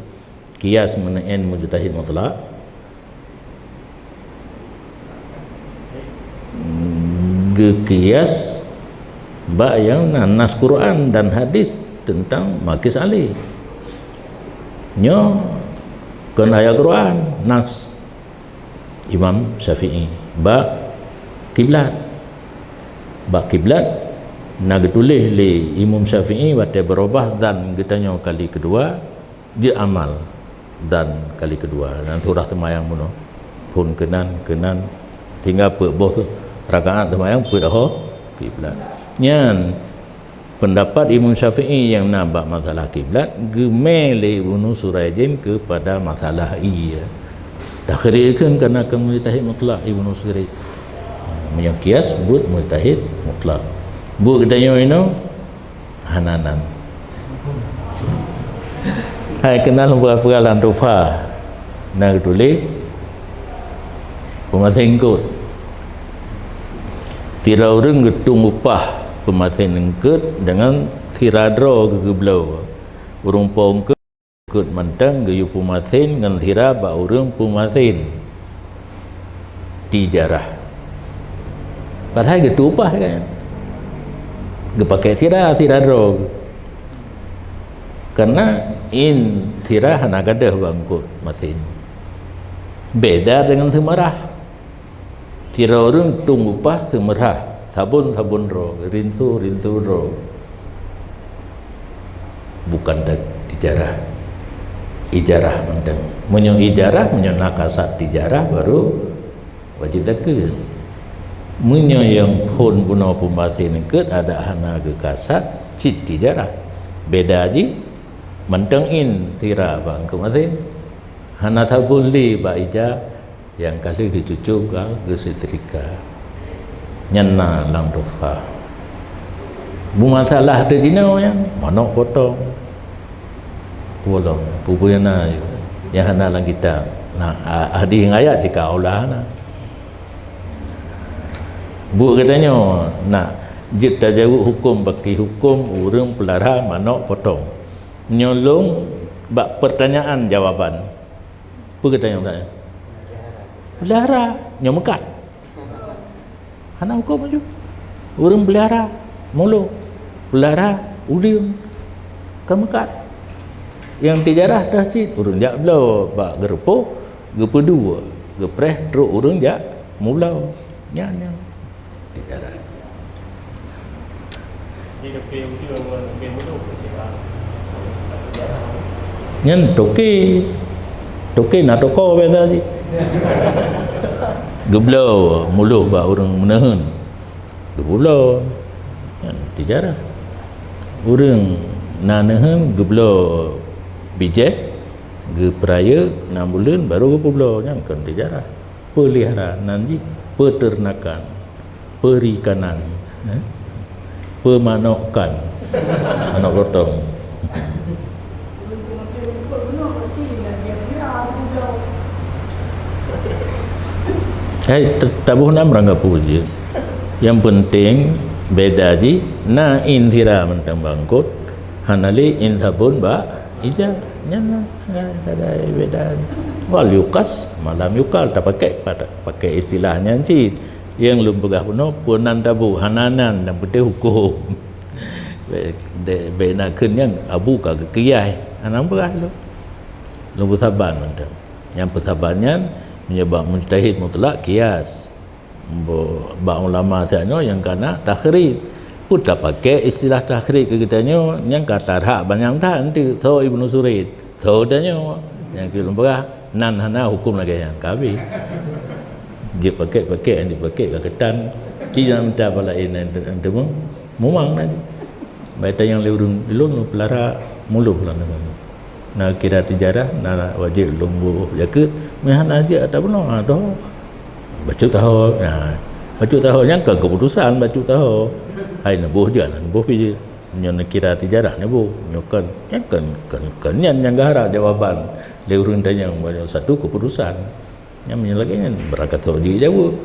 Kias meuneu'en mujtahid mutlak. Geukias bak nyang na nas Quran dan hadis teuntang makis aleh. Nyoe kon ayat Quran, nas Imam Syafi'i bak kiblat. Bak kiblat na geutuléh lé Imam Syafi'i watée beurubah zan geutanyoe kali keudua, jeuet amal zan kali keudua. Dan surah seumayang bunoe. Phon keunan, keunan, tinggai peuet boh rakaat seumayang peuet ho kiblat. Nyan Pendapat Imam Syafi'i nyang na bak masalah kiblat geumé lé Ibnu Suraijin keupada masalah ie. Takhri'keun kana keu mujtahid mutlak Ibnu Suraij. Meunyoe kias buet mujtahid mutlak. Buet geutanyoe inoe hana nan. Hai keunal peugah-peugah lam tufa na geutuléh peumaséh eungkot. Sidroe ureuëng geutung upah peumaséh eungkot deungon sira droe geugeubloe. Ureuëng po eungkot mantong geuyue peumaséh ngon sira bak ureuëng peumaséh tijarah. Padahai geutung upah kan. Geupaké sira, sira droe. Karena in sira hana gadôh bak eungkot maséh. Beda deungon seumeurah. Sidroe ureuëng tung upah seumeurah, sabon-sabon droe, rinso-rinso droe. Bukan ta-, tijarah. Ijarah mantong. Meunyoe ijarah, meunyoe na kasat tijarah, baru wajib zakeuet. Meunyoe nyang phon bunoe peumaséh eungkot adak hana geukasat, cit tijarah. Beda jih, mantong in sira bak eungkot maséh. Hana sabon lé bak ija, nyang ka lheueh geucucub ka geusetrika. Nyan na lam tufa. Beumasalah teuh jinoe nyan, manok potong. Potong, peue-peue nyang na, nyang hana lam kitab. Na, a-, hadih ngon ayat cit ka ulah na. Buet geutanyoe nak jeuet tajaweueb huköm bak huköm ureuëng peulara manok potong. Nyoe lôn bak pertanyaan jawaban. Peue geutanyoe tanya? Peulara, nyoe meukat. Hana huköm laju. Ureuëng peulara, mulo. Peulara, udeueng. Ka meukat. Nyang tijarah teuh cit, ureuëng jak bloe bak geureupôh, geupeudua, geupreh trok ureuëng jak mubloe. Nyan, nyan. Tijarah. Nyan toke. Toke na toko biasa jih. Geubloe muloh bak ureuëng meuneuheun. Geubloe. Nyan tijarah. Ureuëng na neuheun geubloe bijéh, geupeurayeuk nam buleuen baru geupeubloe. Nyan kon tijarah. Peulihara nan jih peternakan, perikanan, eh? Pemanokkan, manok potong. Hai, ta-, taboh nam rangga puji. Yang penting beda jih na in sira mantong bak eungkot, hana lé in sabon bak ija. Nyan lah. Ada, ada beda. Wal yuqas, ma lam yuqal, tapakai pada, pakai istilah nyan cit. Nyang lôn peugah bunoe, peue nan tabu, hana nan, nyang penting huköm. Bèk, dek, bèk na kheun nyang abu ka geukiyaih. Hana peugah lôn. Lôn peusaban mantong. Nyang peusaban nyan, meunyoe bak mujtahid mutlak, kias. Bo-, bak ulama siat nyoe nyang kana takhrij. Peue tapakai istilah takhrij keu geutanyoe, nyang ka tarhak banyang that eunteuk, soe Ibnu Suraij, soe tanyoe. Nyang keu lôn peugah, nan hana huköm lagèe nyan, ka habéh. Jeuet pakai-pakai, jeuet pakai ka keutan. Ci nyang mita bak laén, eunteuk mumang na. Bak tanyoe lé ureueng, lôn peulara muloh lam Na kira tijarah, na wajéb lôn boh jakeuet, meuhana jeuet ata bunoe, ha, doh. Bacut taho, ha, bacut taho nyang kon keuputusan bacut taho. Hai neuboh jeuet, neuboh pih jeuet. Nyoe neukira tijarah neuboh, nyoe kon, nyan kon, kon, kon nyan nyang geuharap jawaban lé ureueng tanyong, satu keuputusan. Nyang meunyoe lagèe nyan, beurangkat jeuet jaweueb.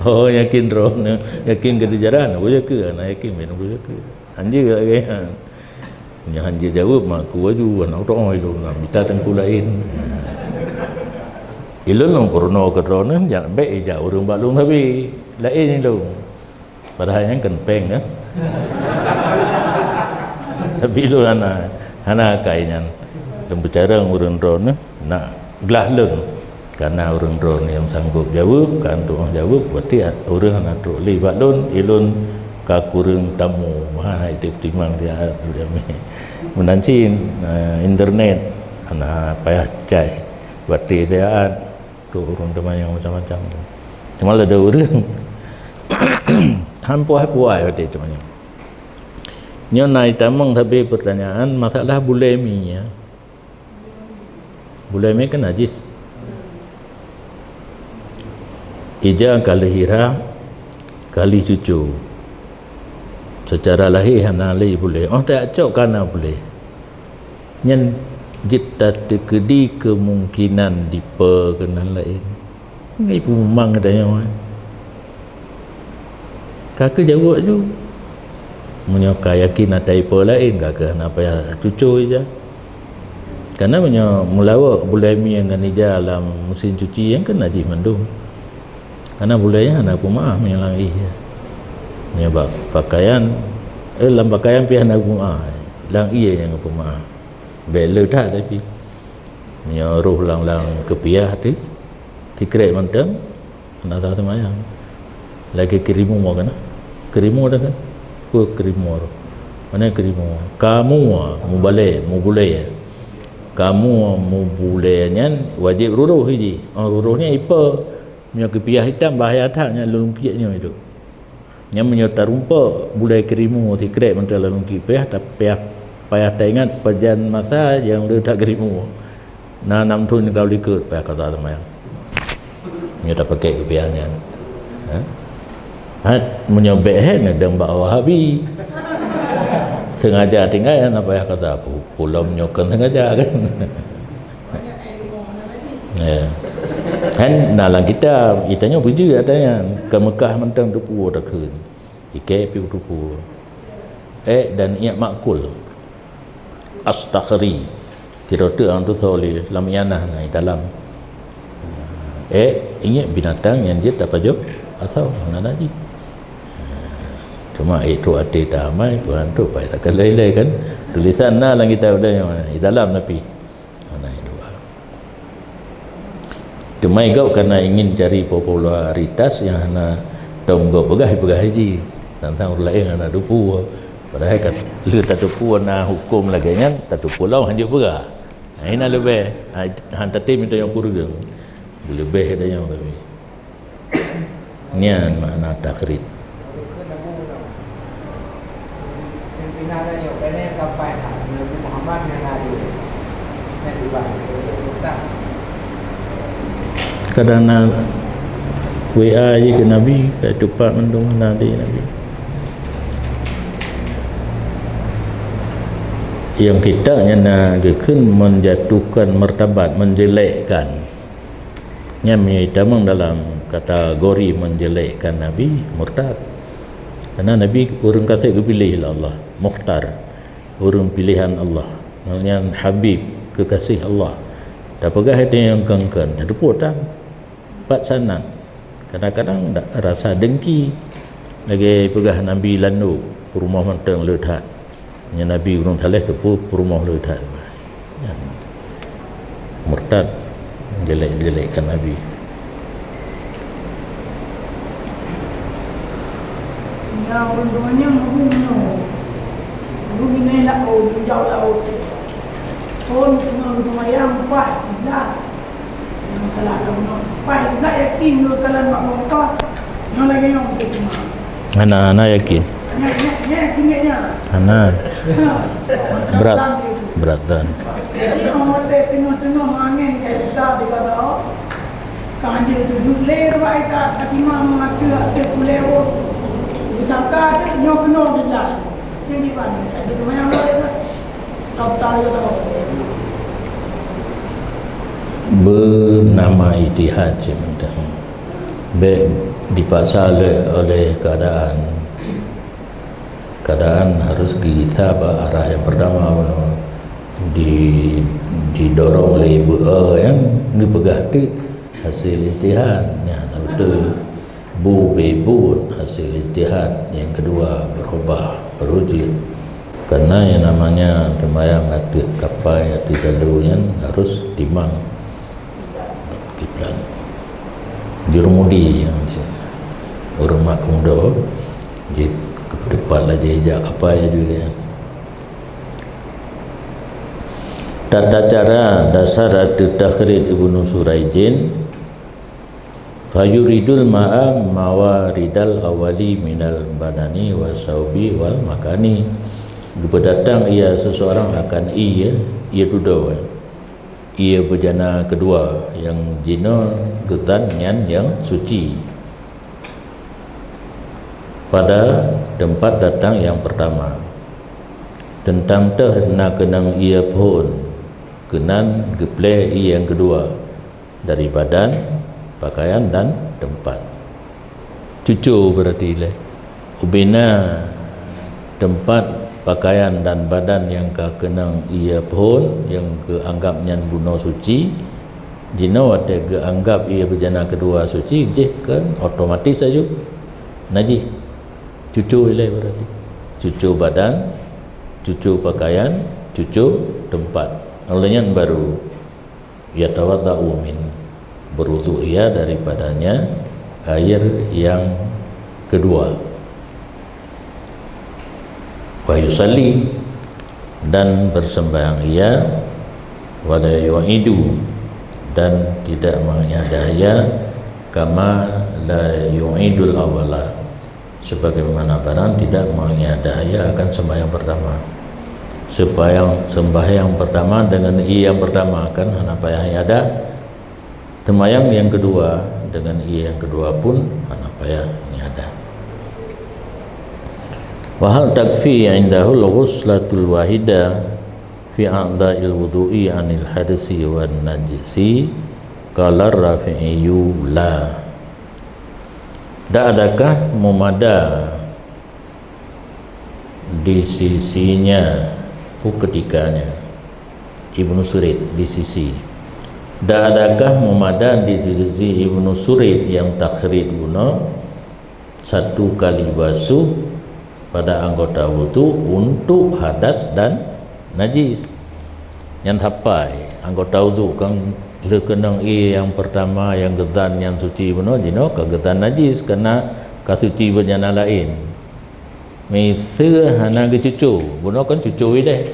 Oh, yakin droeneuh, yakin keu tijarah, neuboh jakeuet, na yakin, neuboh jakeuet. Hanjeuet lagèe nyan. Nyan hanjeuet jaweueb, mak ku aju, aneuk droe ilôn na mita teungku laén. Ilôn lôn peurunoe keu droeneuh, jak bèk ijak ureueng bak lôn sabe. Laén ilôn. Padahai nyan kon péng, kan? Tapi ilôn hana, hana akai nyan. Lôn peucarông ureueng droeneuh, nak glah lôn. Kana ureueng droeneuh nyang sanggôp jaweueb, ka tu'oh jaweueb, berarti ureueng hana trok lé bak lôn, ilôn ka kureueng tamu, ha, hai teutimang siat jamé. Meunan cit, eh, internet, hana payah cai, berarti siat, trok ureueng teumanyong macam-macam. Cuma lé ureueng, han puai-puai berarti teumanyong. Nyoe na itamong sabe pertanyaan masalah bulée mie, ya. Bulée mie kan najis. Ija ka lheueh hira, ka lheueh cucu. Secara lahé hana lé bulée. Oh, tajak cok ka na bulée. Nyan jeuet tateukeudi keumungkinan dipe keunan laén. Ngai peumang geutanyoe, eh. Ka keu jaweueb ju. Meunyoe ka yakin ata ipe laén, ka keu hana payah cucu ija. Karena meunyoe meulawok bulée mie ngon ija lam mesin cuci, nyan kan najis mandum. Karena bulée nyan hana peumeu'ah meunyoe lam ié. Meunyoe bak pakaian, eh, lam pakaian pih hana peumeu'ah. Lam ié nyang peumeu'ah. Bék le that tapi. Meunyoe roh lam-lam keupiah teuh, sikrek mantong, hana sah seumayang. Lagée keurimong kan? Keurimong dah kan? Peue keurimong? Mana keurimong? Kamoe mubalée, mubulée. Kamoe mubulée nyan wajéb rurôh jih. Oh, rurôh nyan ipe? Meunyoe keupiah itam bahaya that nyan lôn kiek nyoe itu. Nyan meunyoe tarumpok bulée keurimong sikrek mantong lam lungkiek payah, ta-, payah, payah taingat pajan masa nyang le that keurimong. Na nam thon ka likot payah kata seumayang. Nyoe tapakai keupiah nyan. Ha? Ha, meunyoe bék hé neudong bak Wahabi. Sengaja tinggai na payah kata pu-, pulom nyoe kon sengaja kan. Ya. Kan na lam kitab, geutanyoe beujeuet ata nyan, ka Meukah mantong teupeue takheun. Ikée pih teupeue. Eh, dan ingat makul. Astakhri. Tirote ang tu soleh lam ianah na dalam. Eh, ingat binatang nyang jeuet tapajoh atau na naji. Cuma itu até damai, Tuhan tu payah takalai-lai kan. Tulisan na lam kitab udah nyoe, di dalam tapi. Hana dua. Teuma gob kana ingin cari popularitas nyang hana tom gob peugah, peugah haji. Tantang ureueng laén hana tupu. Padahai ka lheueh tatupu na huköm lagée nyan, tatupu lom hanjeuet peugah. Nah, ina leubeh, ha, han tatem itu nyang kureueng. Leubeh ada nyang tapi. Nyan makna takhrid. Kadang na W A jih keu Nabi, ka tupat mandum Nabi, Nabi. Nyang kitab nyan na geukheun menjatuhkan martabat, menjelekkan. Nyan meunyoe itamong dalam kategori menjelekkan Nabi, murtad. Karena Nabi ureueng ka sép geupiléh lé Allah, mukhtar, ureueng piléhan Allah. Nyan Habib, keukaséh Allah. Tapeugah itu nyang kon-kon, tateupeue tan. Pat sanad. Kadang-kadang da-, rasa dengki. Lagée peugah Nabi Landu, peurumoh mantong le that. Nyan Nabi ureueng saleh teupeu peurumoh le that. Nyan. Murtad, jelek-jelekkan Nabi. Nah, ureueng tuha nyan ureueng nyoe. Ureueng binèh laôt, ureueng jauh laôt. Phôn teungoh geuseumayang, paih kiblat. Nyang salah ka bunoe. Paih kiblat yakin lôn kalon bak kompas. Nyoe lagèe nyoe mungken teuma. Hana, hana yakin. Nyan, nyan, nyan yakin nyan. Hana. Ha. Berat. Berat tan. Jadi, orang watèe teungoh-teungoh angèn ka isa di kata, ka hanjeuet sujud lé, ruwai ka, ka timang ateueh, ateueh pulèe. Disangka nyoe keunoe kiblat. Nyan diban, ka jeuet manyang lé. Beunama ijtihad cit mantong. Bèk dipaksa lé oleh keadaan. Keadaan harus geugisa bak arah nyang pertama bunoe. Di, didorong lé beu-e nyang geupeugah teuk hasé ijtihad. Nyan beutôi. Bu beubuet hasé ijtihad, nyang keudua beurubah, beurujut. Karena yang namanya sembahyang ateueh kapai, ateueh jalô nyan harus timang kiblat. Jurumudi nyang jih. Ureueng mak keumudo jih keupeuteupat laju ijak kapai laju nyan. Tata cara dasar ateueh takhrid Ibnu Suraijin. Fayuridul ma'a mawaridal awali minal badani wa saubi wal makani. Geupeudatang ia seseorang akan ie, ie dudoe, ie beujana keudua nyang jinoe geutan nyan nyang suci pada teumpat datang nyang peurtama. Teuntang teuh na keunong ie phon, keunan geuplée ie nyang keudua dari badan, pakaian, dan teumpat. Cuco beurati lé. Ubena teumpat, pakaian, dan badan nyang ka keunong ie phon nyang geuanggab nyan bunoe suci, jinoe watée geuanggab ie beujana keudua suci, jih kan otomatis aju najih. Cuco ilée beurati. Cuco badan, cuco pakaian, cuco teumpat. Óh lheueh nyan baru yatawadha'u min, berwudu ia daripadanya air yang kedua. Wa yusalli, dan bersembahyang ia, wa la yu'idu, dan tidak mengiadah ia, kama la yu'idul awwala, sebagaimana barang tidak mengiadah ia akan sembahyang pertama. Sembahyang, sembahyang pertama dengan ie yang pertama kan hana payah iadah. Sembahyang yang kedua dengan ie yang kedua pun hana payah iadah. Wa hal takfi indahul ghuslatul wahidah fi a'dha'il wudu'i anil hadasi wan najisi, qala Rafi'iyyu la. Dak adakah meumada di sisinya, pu keutikanya, Ibnu Surid di sisi. Dak adakah meumada di sisi Ibnu Surid nyang takhrid bunoe satu kali basuh pada anggota wudu untuk hadas dan najis. Nyan sapai anggota wudu kan lheueh keunong ie nyang peurtama nyang geutan nyan suci bunoe, jinoe ka geutan najis, karena ka suci beujana laén. Miseue hana geucuco, bunoe kan cuco ideh.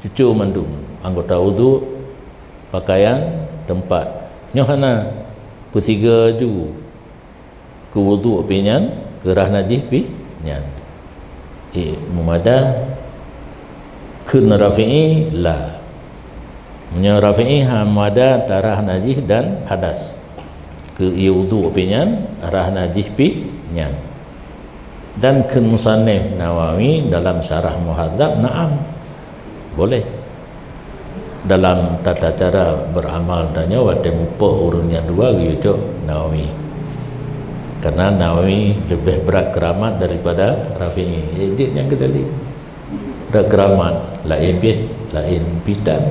Cuco mandum anggota wudu, pakaian, teumpat. Nyoe hana, peusigoe ju keu wudu pih nyan, keu rhah najih pih nyan. Eh, meumada kheun Rafi'i la. Meunyoe Rafi'i hana meumada tarhah najih dan hadas. Keu ie wudu pih nyan, rhah najih pih nyan. Dan kheun musannif Nawawi dalam Syarah Muhadzab, na'am. Boleh. Dalam tata cara beramal tanyoe watée mupoh ureuëng nyang dua geuyue cok Nawawi. Karena Nawawi leubeh brat keuramat daripada Rafi'i. Jadi nyang keudali. Brat keuramat laén pih, laén pih tan.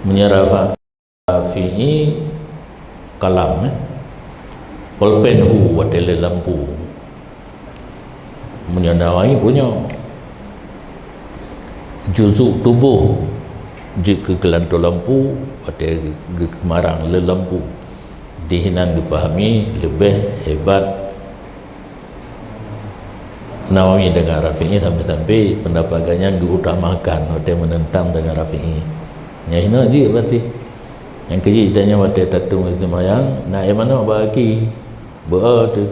Meunyoe Rafa-, Rafi'i kalam, eh. Polpen hu watée le lampu. Meunyoe Nawawi punya juzuk tuboh jeuet keu geulantoe lampu, watée geukemarang le lampu. Dihinan geupahami leubeh hebat Nawawi dengan Rafi'i, sampai-sampai pendapat geuhnyan geuutamakan watée meunentang dengan Rafi'i. Nyang hinoe jeuet berarti. Nyang keujeuet tanyoe watée tatong seumayang, na ie manok bak aki. Beu teuh,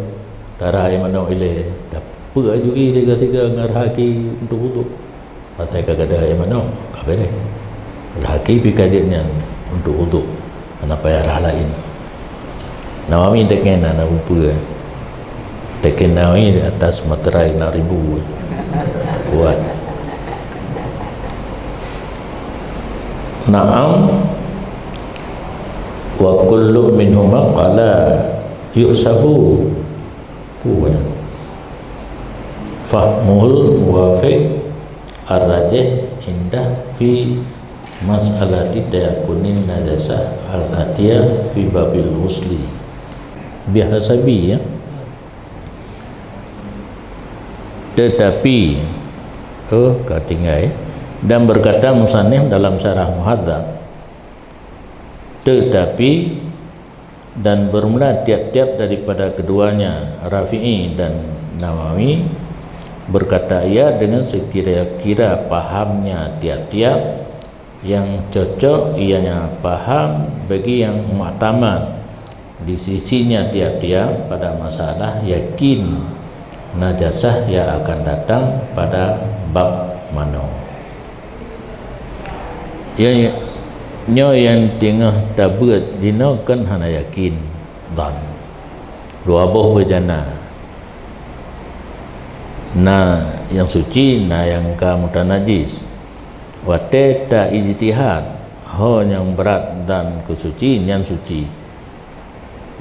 tarhah ie manok ilée, tapeue aju ie siga-siga ngon rhah aki untuk uduk. Asai ka gadôh ie manok, ka beureh. Rhah aki pih ka jeuet nyan untuk uduk, hana payah rhah laén. Nawawi teuken na, na upeue. Teuken Nawawi di atas materai enam ribu. Kuat. Na'am, wa kullu minhuma qala yuhsabu. Puan. Fahmuhul muwafiq ar-rajih indah fi mas'alati tayakunin najasah al-atiyah fi babil ghusli. Bihasabi, ya. Tetapi, oh, ka tinggai. Dan berkata musannif dalam Syarah Muhadzab, tetapi, dan bermula tiap-tiap daripada keduanya, Rafi'i dan Nawawi, berkata ia dengan sekira-kira pahamnya tiap-tiap, yang cocok ianya paham bagi yang muktamad di sisinya tiap-tiap pada masalah yakin najasah yang akan datang pada bab manoe. Ya, ya. Nyoe nyang teungoh tabeuet jinoe kan hana yakin, dhan. Dua boh beujana. Na nyang suci, na nyang ka mutanajis. Watée ta ijtihad, ho nyang brat dhan keu suci, nyan suci.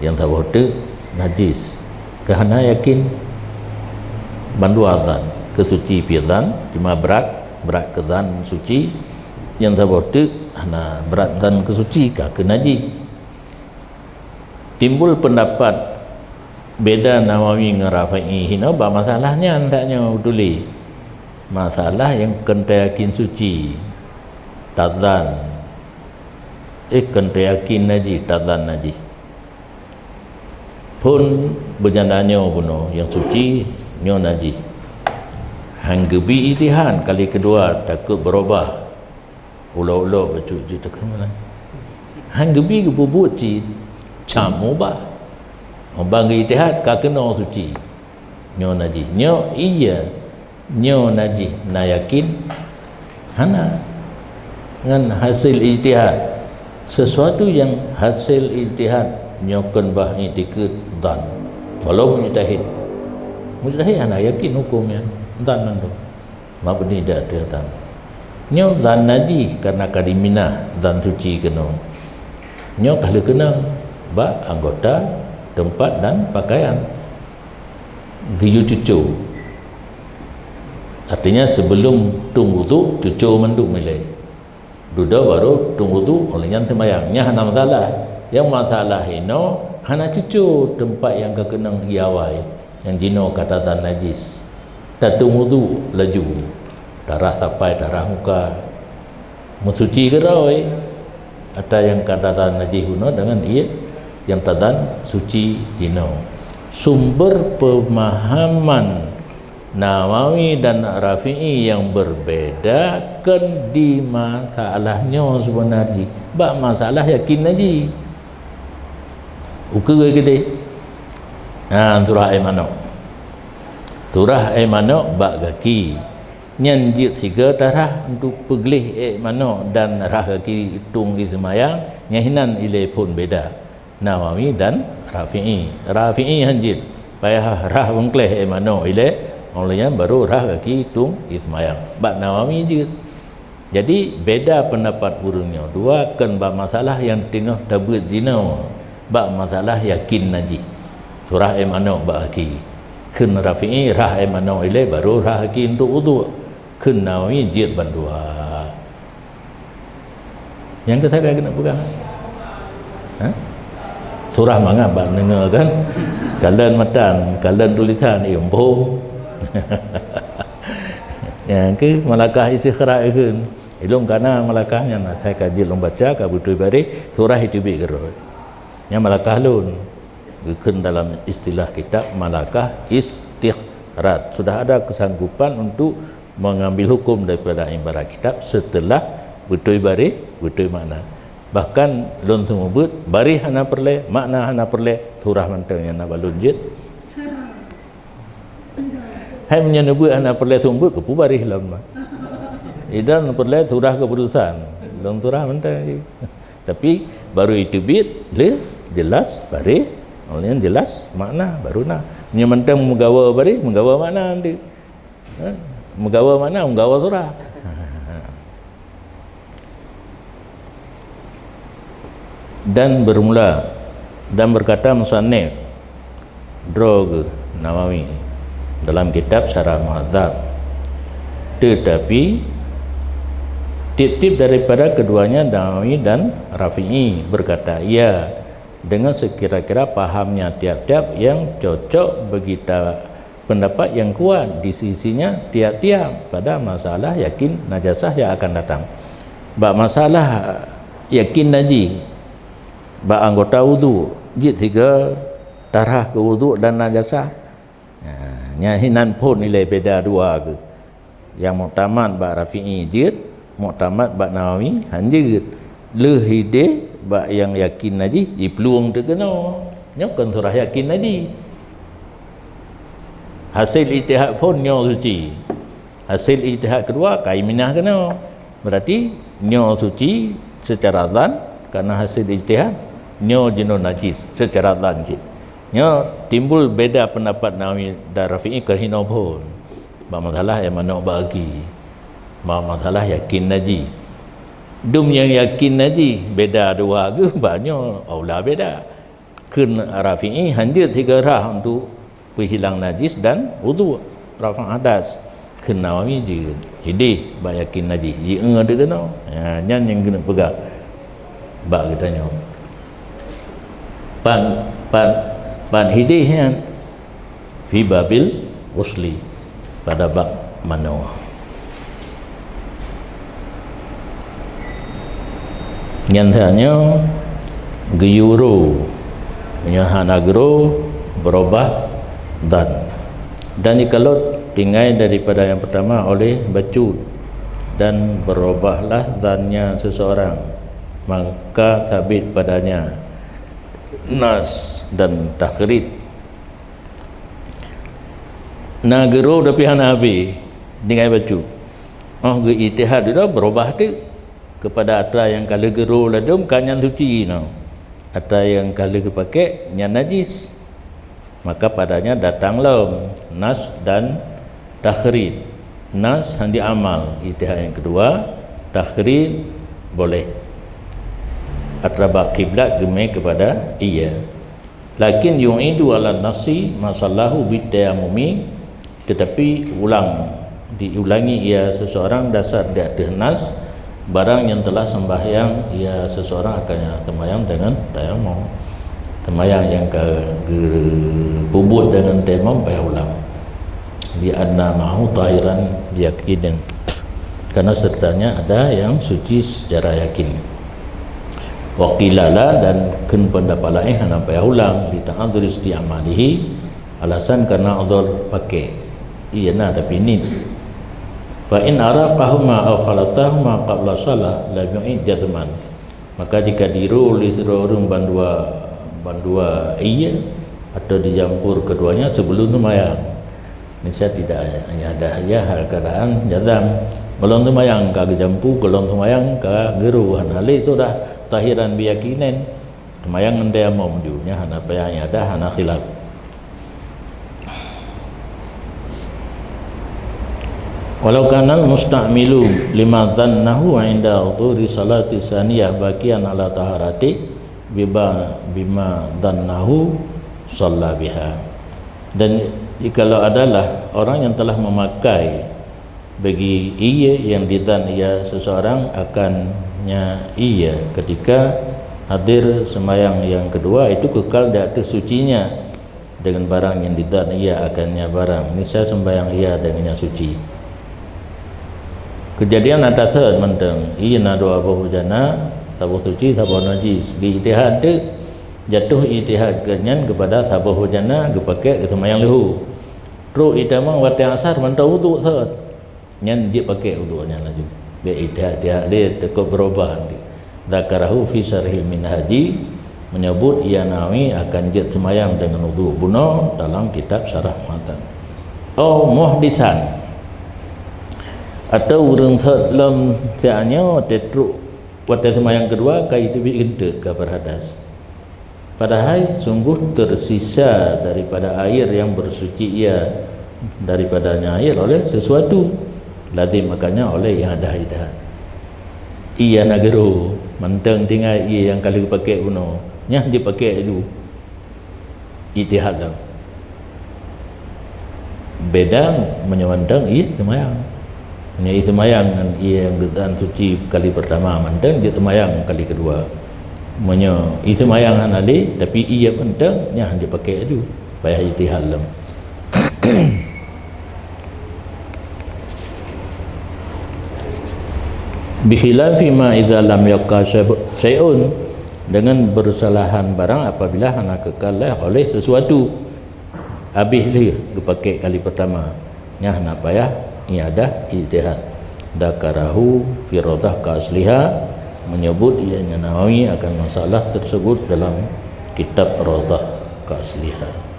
Nyang saboh teuk najis. Keu hana yakin, bandua dhan, keu suci pih dhan, cuma brat, brat keu dhan suci. Nyang saboh teuk hana brat dhan keu suci, ka keu najis. Timbul peundapat beda Nawawi ngon Rafi'i hinoe bak masalah nyan, tanyoe tuléh. Masalah nyang keu tayakin suci, tadhan, eh, keu tayakin najis, tadhan najis. Phon beujana nyoe bunoe nyang suci, nyoe najis. Han geubi ijtihad kali keudua, takot beurubah. Ulok-ulok bacut jih takheun meunan. Han geubi geupeubuet cit, cam ubah. Ubang geuijtihad ka keunoe suci. Nyoe najih. Nyoe iya. Nyoe najih. Na yakin? Hana. Ngon hasil ijtihad. Sesuatu nyang hasil ijtihad nyoe kon bah iktikeuet dhan. Walau mujtahid. Mujtahid hana yakin huköm nyan. Dhan mandum. Mabni dak teuh dhan. Nyoe dhan najih karena ka diminah dhan suci keunoe. Nyoe ka lheueh keunong bak anggota, teumpat dan pakaian. Geuyue cuco. Artinya sebelum tueng wudhu, cuco mandum ilée. Dudoe barô tueng wudhu, óh lheueh nyan seumayang. Nyan hana masalah. Nyang masalah inoe hana cuco teumpat nyang ka keunong ié awai, nyang jinoe ka tadhan najis. Tatueng wudhu laju, tarah sapai tarah muka. Meusuci keudroe, ata nyang ka tadhan najis bunoe deungon ié nyang tadhan suci jinoe. Sumber peumahaman Nawawi dan Rafi'i nyang beurbeda kon di masalah nyoe seubeuna jih, bak masalah yakin najih. Ukeue keudeh. Nah, turah aé manok. Turah aé manok bak gaki. Nyan jeuet sigoe tarah untuk peugleh ék manok dan rhah gaki tueng ié seumayang, nyan hinan ilée phon beda. Nawawi dan Rafi'i. Rafi'i han jeuet, payah rhah beungkléh ék manok ilée, óh lheueh nyan barô rhah gaki tueng ié seumayang. Bak Nawawi jeuet. Jadi, beda peundapat ureuëng nyoe dua kon bak masalah nyang teungoh tabeuet jinoe, bak masalah yakin najih. Turah ék manok bak gaki. Kheun Rafi'i, rhah ék manok ilée barô rhah gaki untuk udhu. Kheun Nawawi jeuet bandua. Nyang keu sagai keuneuk peugah? Ha? Surah mangat bak deungoe kan? Kalon matan, kalon tulisan, eh, embong. Nyang keu malakah istikhraj kheun. Ilôn kana malakah nyan, asai ka jeuet lôn baca, ka beutôi baréh, surah iteubiet keudroe. Nyan malakah lôn. Geukheun dalam istilah kitab malakah istikhraj. Sudah ada kesanggupan untuk mengambil hukum daripada ibarat kitab setelah beutôi baréh, beutôi makna. Bahkan lôn seumeubeuet, baréh hana peureulée, makna hana peureulée, surah mantong nyang na bak lôn jeuet. Hai meunyoe neubeuet hana peureulée seumeubeuet, keupeue baréh lom bah. Idan peureulée surah keuputusan, lôn surah mantong jih. Tapi barô iteubiet lé jelas baréh, nyang jelas makna, barô na. Meunyoe mantong meugawa baréh, meugawa makna nanti. Ha? Meugawa makna, meugawa surah. Dan bermula, dan berkata musannif, droe geuh Nawawi, dalam kitab Syarah Muhadzab. Tetapi, tieb-tieb daripada keduanya Nawawi dan Rafi'i berkata, ia dengan sekira-kira pahamnya tiap-tiap yang cocok bagi ta-, pendapat yang kuat di sisinya tiap-tiap pada masalah yakin najasah yang akan datang. Bak masalah yakin najih bak anggota wudhu, jeuet sigoe tarah keu wudhu dan najasah. Nah, nyan hinan phon ilée beda dua geuh. Nyang muktamad bak Rafi'i jeuet, muktamad bak Nawawi han jeuet. Lheueh ideh bak nyang yakin najih jiplueng teuk keunoe. Nyoe kon surah yakin najih. Hasil ijtihad phon nyoe suci. Hasil ijtihad keudua ka iminah keunoe. Berarti nyoe suci secara zan karena hasil ijtihad, nyoe jinoe najis secara zan cit. Nyoe timbul beda pendapat Nawawi dan Rafi'i keuhinoe phon. Bak masalah nyang manok bak gaki. Bak masalah yakin najis. Dum nyang yakin najis, beda dua geuh, bah nyoe aula beda. Kheun Rafi'i hanjeuet sigoe rhah untuk peuhilang najis dan udhu, rafa' hadas. Kheun Nawawi jeuet. Hideh bak yakin najis, jieu teuh keunoe. Ha, nyan nyang keuneuk peugah bak geutanyoe. Pan, pan, pan hideh nyan fi babil ghusli, pada bab manoe. Nyan tanyoe geuyue uroe, meunyoe hana geuroe, beurubah zan. Dan jikalon tinggai daripada nyang peurtama oleh bacut, dan beurubahlah zannya seseorang, maka sabit padanya nas dan takhrid. Na geuroe tapi hana habéh, tinggai bacut. Oh, geu-ijtihad dudoe beurubah teuk keupada atra nyang ka lheueh geuroe ladôm ka nyan suci nyoe. Atra nyang ka lheueh geupakék nyan najis. Maka padanya datang lom nas dan takhrid. Nas han jiamal, ijtihad nyang keudua, takhrid boleh. Atra bak kiblat geumé keupada ie. Lakin yu'idu 'ala nasi ma sallahu bit tayammumi, tetapi ulang, diulangi ia seseorang dasar di ateueh nas, barang yang telah sembahyang ia seseorang akannya, sembahyang dengan tayamum. Sembahyang nyang ka geupubuet dengan tayamum payah ulang. Li anna ma'ahu tahiran biyaqinin, karena sertanya ada yang suci secara yakin. Wa qila la, dan kheun pendapat laén hana payah ulang, li ta'adzuri isti'malihi, alasan karena uzur pakai. Iya na tapi nit. Fa in araqahuma aw khalatahuma qabla shalah lam yu'id jazman. Maka jika diroe lé sidroe ureuëng bandua, bandua ie atau dicampur keduanya sebelum sembahyang, niscaya tidak ada ia hal keadaan jazam. Gohlom sembahyang ka geucampur, gohlom sembahyang ka geuroe, hana lé sudah tahiran biyaqinin. Sembahyang ngon tayamum jih, nyan hana payah iadah, hana khilaf. Walau kanal musta'milu lima dzannahu 'inda huduri salati tsaniyah baqiyan 'ala taharati bima, bima dzannahu shalla biha. Dan jikalau adalah orang yang telah memakai bagi ie yang didzan ia seseorang akannya ie ketika hadir sembahyang yang kedua itu kekal di atas sucinya, dengan barang yang didzan ia akannya barang, misal sembahyang ia dengannya suci. Kejadian atas mantong, ie na dua boh bujana, saboh suci, saboh najis. Di ijtihad tu, jatuh ijtihad geuhnyan kepada saboh bujana geupakai keu sembahyang leuhô. Trok ie tamong watée asar mantong uduk sot. Nyan jeuet pakai uduk nyan laju. Bék ijtihad-ijtihad lé teukot beurubah nanti. Dzakarahu fi syarhil minhaji, menyebut ia Nawawi akan jeuet seumayang deungon uduk bunoe dalam kitab Syarah Matan. Au muhdisan, atau ureuëng sot lom siat nyoe watée trok, watée seumayang keudua ka jiteubiet geunteuk ka beurhadas. Padahai sungguh tersisa daripada air yang bersuci ia daripadanya air oleh sesuatu, lazim makanya oleh iadah ijtihad. Ie na geuroe, mantong tinggai ie nyang ka lheueh pakai bunoe, nyan jipakai laju ijtihad lom. Beda meunyoe mantong ie seumayang. Meunyoe ie seumayang ngon ie nyang geudzan suci kali pertama, mantong jeuet seumayang kali kedua. Meunyoe ie seumayang hana lé, tapi ie mantong, nyan jipakai laju. Payah ijtihad lom. Bikhilafi ma idza lam yabqa syai'un, dengan bersalahan barang apabila hana kekal oleh sesuatu. Habéh lheueh geupakai kali pertama, nyan hana payah iadah ijtihad. Dzakarahu fi raudhah ka asliha, menyebut ia Nawawi akan masalah tersebut dalam kitab Raudhah ka asliha.